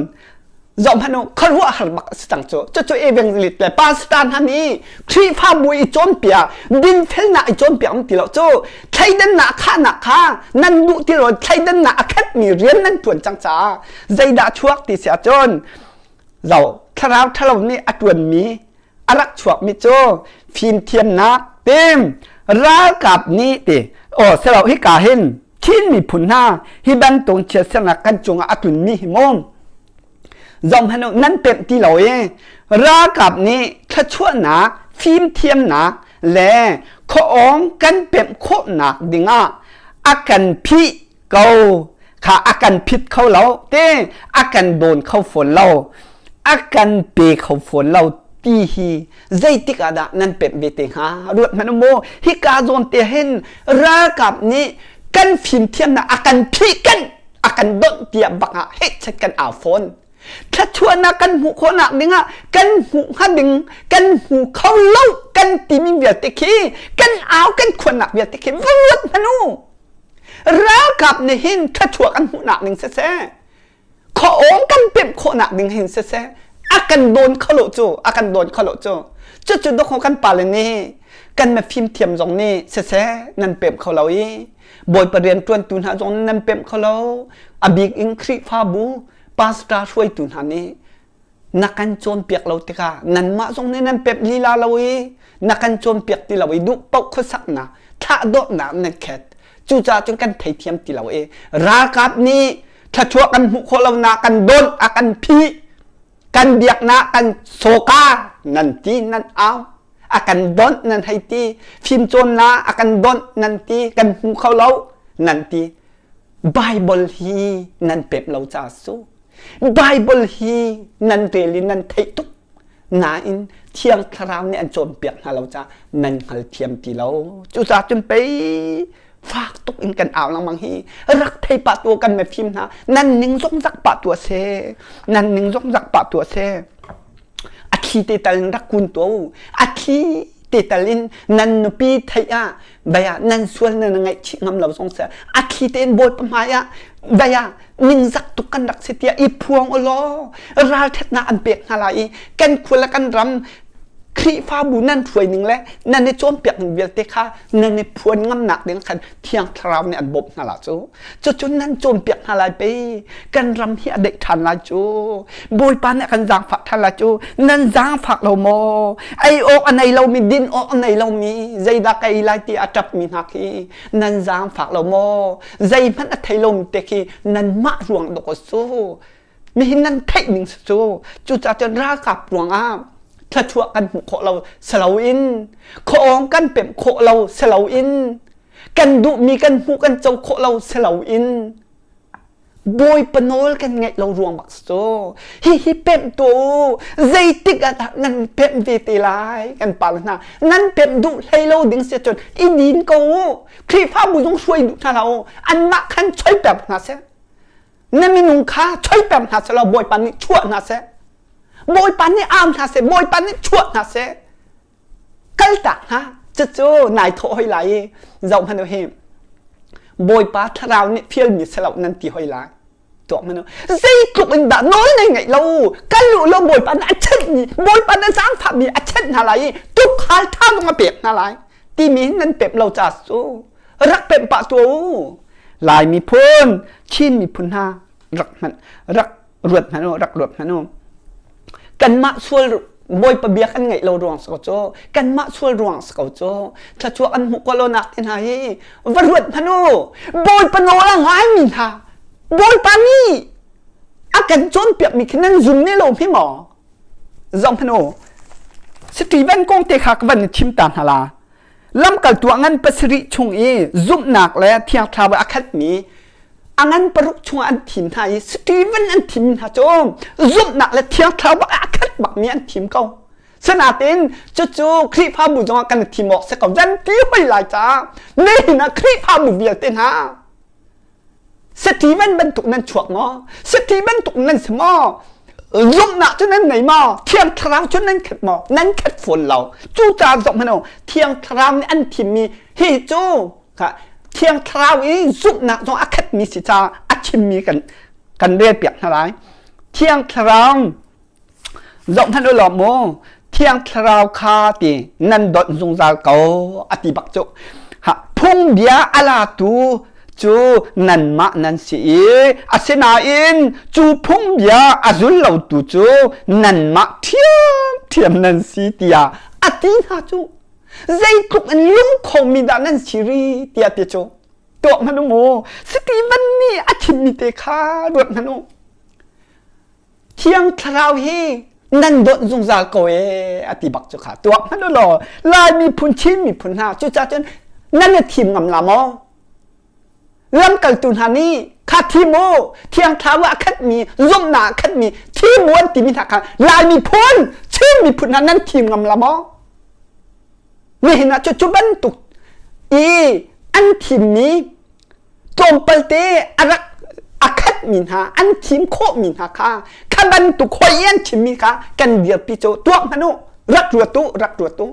Zohhmanh u, khuaruahhar bak a si cang cu. Cucu evangelist le pastor hna nih Khrihfabu i cawnpiak, dinfelnak i cawnpiak um ti lo cu thleidannak khahnak kha nan duh ti lo thleidannak a khatmi rian nan ṭuan cang caah zeidah chuak ti si ahcun zo thlarau ṭhalo nih a ṭuanmi a rak chuakmi cu fimthiamnak tim ralkap nih ti aw selo hika hin Chin miphun hna hi bantuk chiatsernak kan cungah a tlunmi hi maw zohhmanh u nan pemh ti lo i ralkap nih thluachuahnak fimthiamnak le khuaawng kan pemh khawhnak dingah a kan phih ko kha a kan phit kho lo te a kan dawn kho fawn lo a kan pe kho fawn lo ti hi zeitik ah dah nan pemh ve te hnga ruat hmanh u mu hika zawn te hin ralkap nih kan fimthiamnak a kan phih kan a kan donh tiah bak ah hehchet kan au fawn thluachuahnak kan hmuh khawhnak dingah kan hmuh hnga ding kan hmu kho lo kan timi vialte khi kan au kan khuannak vialte khi va ruat hmanh u ralkap nih hin thluachuah kan hmuhnak ding siseh khuaawng kan pemh khawhnak ding hin siseh a kan dawn kho lo cu a kan dawn kho lo cu cucu dawkhaw kan pale nih kan mifim thiam zong nih siseh nan pemh kho lo i Bawipa rian ṭuantu hna zong nan pemh kho lo a bik in Khrihfabu pastor hruaitu hna nih na kan cawnpiak lo tikah nanmah zong nih nan pemh lila lo i na kan cawnpiak ti lo i duh paoh khuasaknak thlahdawhnak nan khet cucaah cun kan theithiam ti lo i ralkap nih thluachuah kan hmuh khawh lonak kan dawnh a kan phih kan biaknak kan soka nan ti nan au a kan donh nan hei ti fimcawnnak a kan donh nan ti kan hmu kho lo nan ti Bible hi nan pemh lo ca su Bible hi nan rel in nan theih tuk nain Thiang Thlarau nih an cawnpiak hna lo caah nan hngalthiam ti lo. Cucaah cun pei fak tuk in kan au lengmang hi rak thei pah tu kan mifim hna nan ning zong zak pah tu a si nan ning zong zak pah tu a si a thli te tal in rak kun tuah u a thli te tal in nan nupi theih ah baya nan sual nan ngaihchih ngam lo zong seh a thli tein bawipa hmai ah baya ningzak tuk kan rak si tiah i phuang u law ralṭhatnak an pek hna lai i kan khua le kan ram Khrihfabu nan hruai ning le nan i cawnpiak ning vialte kha nan i phuan ngamnak ding khan Thiang Thlarau nih an bawmh hna la cu. Cucun nan cawnpiak hna lai pei kan ram hi a daih ṭhan lai cu. Bawipa nih a kan zaangfah ṭhan lai cu. Nan zaangfak lo maw? Ei awk a nei lomi, din awk a nei lomi, zeidah ka ei lai ti a ṭapmi hna khi nan zaangfak lo maw? Zeihmanh a thei lomi te khi nanmah ruang dawk a su. Nihin nan theih ning si cu cucaah cun ralkap ruangah thluachuah kan hmuh khawh lo si loin khuaawng kan pemh khawh lo si loin kan duhmi kan hmuh kan co khawh lo si loin Bawipa nawl kan ngaih lo ruang bak si cu hihi pemh tuah u zeitik ah dah nan pemh ve te lai kan pa le hna nan pemh duh hlei lo ding si cun i din ko u Khrihfabu zong hruai duh hna hlah u anmah khan choiper hna seh na minung kha choiter hna seh law Bawipa nih chuah hna seh Bawipa nih au hna seh Bawipa nih chuah hna seh kaltak hna cucu nai thawh hoi lai i zoh hmanh u hi Bawipa thlarau nih fialmi si lo nan ti hoi lai tuak hmanh u zeitluk in dah nawl nei ngaih lo kal u law Bawipa nih a chenhmi Bawipa nih a zaangfahmi a chenh hna lai i tukhal tha zong a pek hna lai timi nan pemh lo ca cu rak pemh pah tuah u Lai miphun Chin miphun hna rak hmanh rak ruat hmanh u rak ruat hmanh u kanmah sual Bawipa bia kan ngaih lo ruang si ko cu kanmah sual ruang si ko cu thluachuah an hmuh ko lo nak te hna hi va ruat hmanh u Bawipa nawl a ngaimi hna Bawipa nih a kan cawnpiakmi khi nan zum ne lo hme maw zong hmanh u Stephen kong te kha ka van i chim ta hna la Lamkaltu a ngan pasarih chung i zumhnak le Thiang Thlarau a khatmi a ngan paruk chungah an thim hna i Stephen an thimmi hna cu zumhnak le Thiang Thlarau bak a khat bakmi an thim ko. Sinain cucu Khrihfabu zongah kan i thim awk si ko. Zan ti hoi lai caah nihin ah Khrihfabu vialte hna Stephen bantuk nan chuak maw? Stephen bantuk nan si maw? Zumhnak cu nan ngei maw? Thiang Thlarau cu nan khat maw? Nan khat fawn lo. Cucaah zoh hmanh u, Thiang Thlarau nih an thimmi hi cu Thiang Thlarau i zumhnak zong a khatmi si caah a chimmi kan kan relpiak hna lai. Thiang Thlarau zoh hmanh u law mu Thiang Thlarau kha ti nan donh zungzal ko a ti bak cu. Ha, phungbia a latu cu nanmah nan si i asinain cu phungbia a zul lotu cu nanmah ṭhiamṭhiam nan si tiah a ti hna cu. Zeitluk in lungkhawngmi dah nan si ri tiah ti cu. Tuah hmanh u mu. Stephen nih a chimmi te kha ruat hmanh u. Thiang Thlarau hi nan dawt zungzal ko ee a ti bak cu kha tuah hmanh u law Lai miphun Chin miphun hna cucaah cun nan i thim ngam la maw? Lamkaltu hna nih kha thim u Thiang Thlarau a khatmi zumhnak a khatmi thim u an timi hna kha Lai miphun Chin miphun hna nan thim ngam la maw? Nihin ah cu cu bantuk i an thimmi tlawmpalte a rak a khatmi hna an thim khawhmi hna kha kha bantuk hoi an chimmi kha kan dirpi cu tuah hmanh u rak ruat u rak ruat u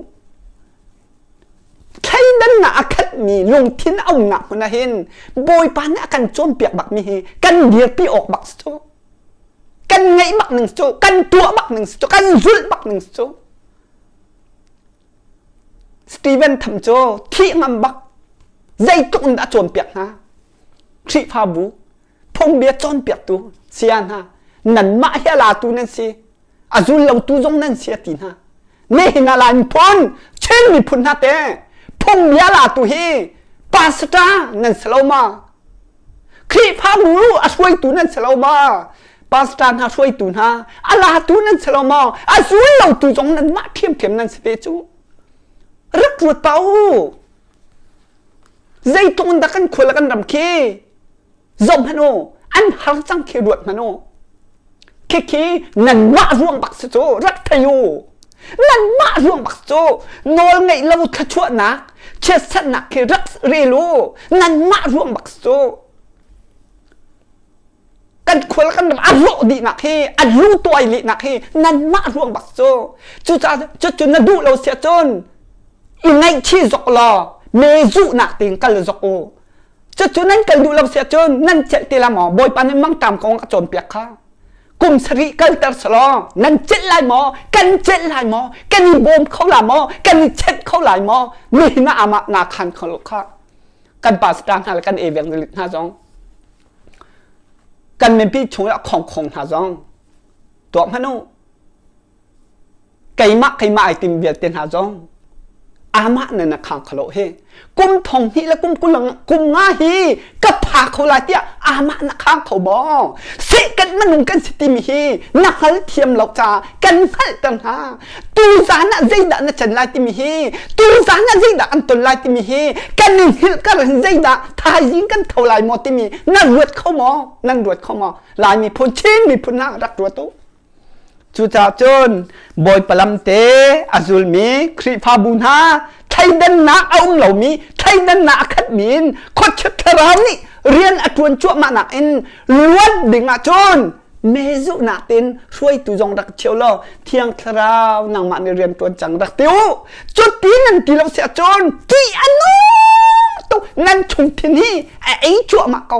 thleidannak a khatmi lungthin a umnak hmun ah hin Bawipa nih a kan cawnpiak bakmi hi kan dirpi awk bak si cu kan ngeih bak ning si cu kan tuah bak ning si cu kan zulh bak ning si cu Steven tham cu thih ngam bak zeitluk in dah a cawnpiak hna Khrihfabu phungbia cawnpiaktu saya hna nanmah hi a latu nan si a zul lotu zong nan si a ti hna nihin ah Lai miphun Chin miphun hna te phungbia latu hi pastor nan si lo ma Khrihfabu a hruaitu nan si lo ma pastor hna hruaitu hna a latu nan si lo maw a zul lotu zong nanmah ṭhiamṭhiam nan si ve cu rak ruat pa u zeitluk in dah kan khua le kan ram khi zoh hmanh u an har cang khi ruat hmanh u khikhi nanmah ruang bak si cu rak thei u nanmah ruang bak cu nawl ngeih lo thluachuahnak chiatserhnak khi rak rel u nanmah ruang bak si cu kan khual kan ram a rawh dihnak hi a lu tuai lehnak hi nanmah ruang bak cu cucaah cucu na duh lo sia cun i ngaihchih zok law me zuhnak tein kal zok u cucu nan kal duh lo sia cun nan celh ti la maw bawipa nih mangṭam kong a cawnpiak kha kum sarih kalter selaw nan celh lai maw kan celh lai maw kan i bawm kho la maw kan i chenh kho lai maw nihin ah amah na khan kho lo kha kan pastor hna le kan evangelist hna zong kan mipi chung ah khongkhong hna zong tuah hmanh u keimah keimah ai tim vialte hna zong amah nan a khang khalo hi kum thong hnih le kum kul kum nga hi ka pha kho lai tiah amah na khang kho maw seh kan minung kan si timi hi na hngal thiam lo ca kan hngalhter hna tu zan ah zeidah na can lai timi hi tu zan ah zeidah kan ton lai timi hi kan in hngilh kar hin zeidah thaizing kan tho lai maw timi nan ruat kho maw nan ruat kho maw Lai miphun Chin miphun hna rak ruat u cucaah cun Bawipa lam te a zulmi Khrihfabu hna thleidannak a um lomi thleidannak a khatmi in khuachia thlarau nih rian a ṭuan cuahmahnak in luat ding ah cun mezuhnak tein hruaitu zong rak cheu law thiang thlarau nangmah nih rian ṭuan cang rak ti u cuti nan ti lo si ahcun ṭih a nung tuk nan chungthin hi a ei cuahmah ko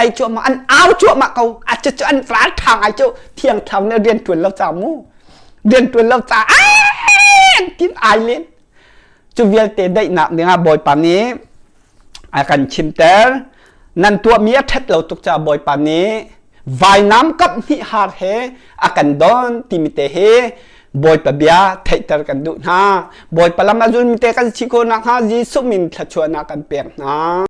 ei cuahmah an au cuahmah ko a cu cu an ral ṭha ngai cu thiang thlarau nih rian ṭuan lo ca mu rian ṭuan lo ca an tin ai len cu vialte daihnak dingah bawipa nih a kan chimter nan tuahmi a ṭhat lo tuk caah Bawipa nih vainam kap hnih har he a kan don timi te hi Bawipa bia theihter kan duh hna Bawipa lam a zulmi te kan si khawh nakhnga Jesuh min thluachuahnak kan pek hna.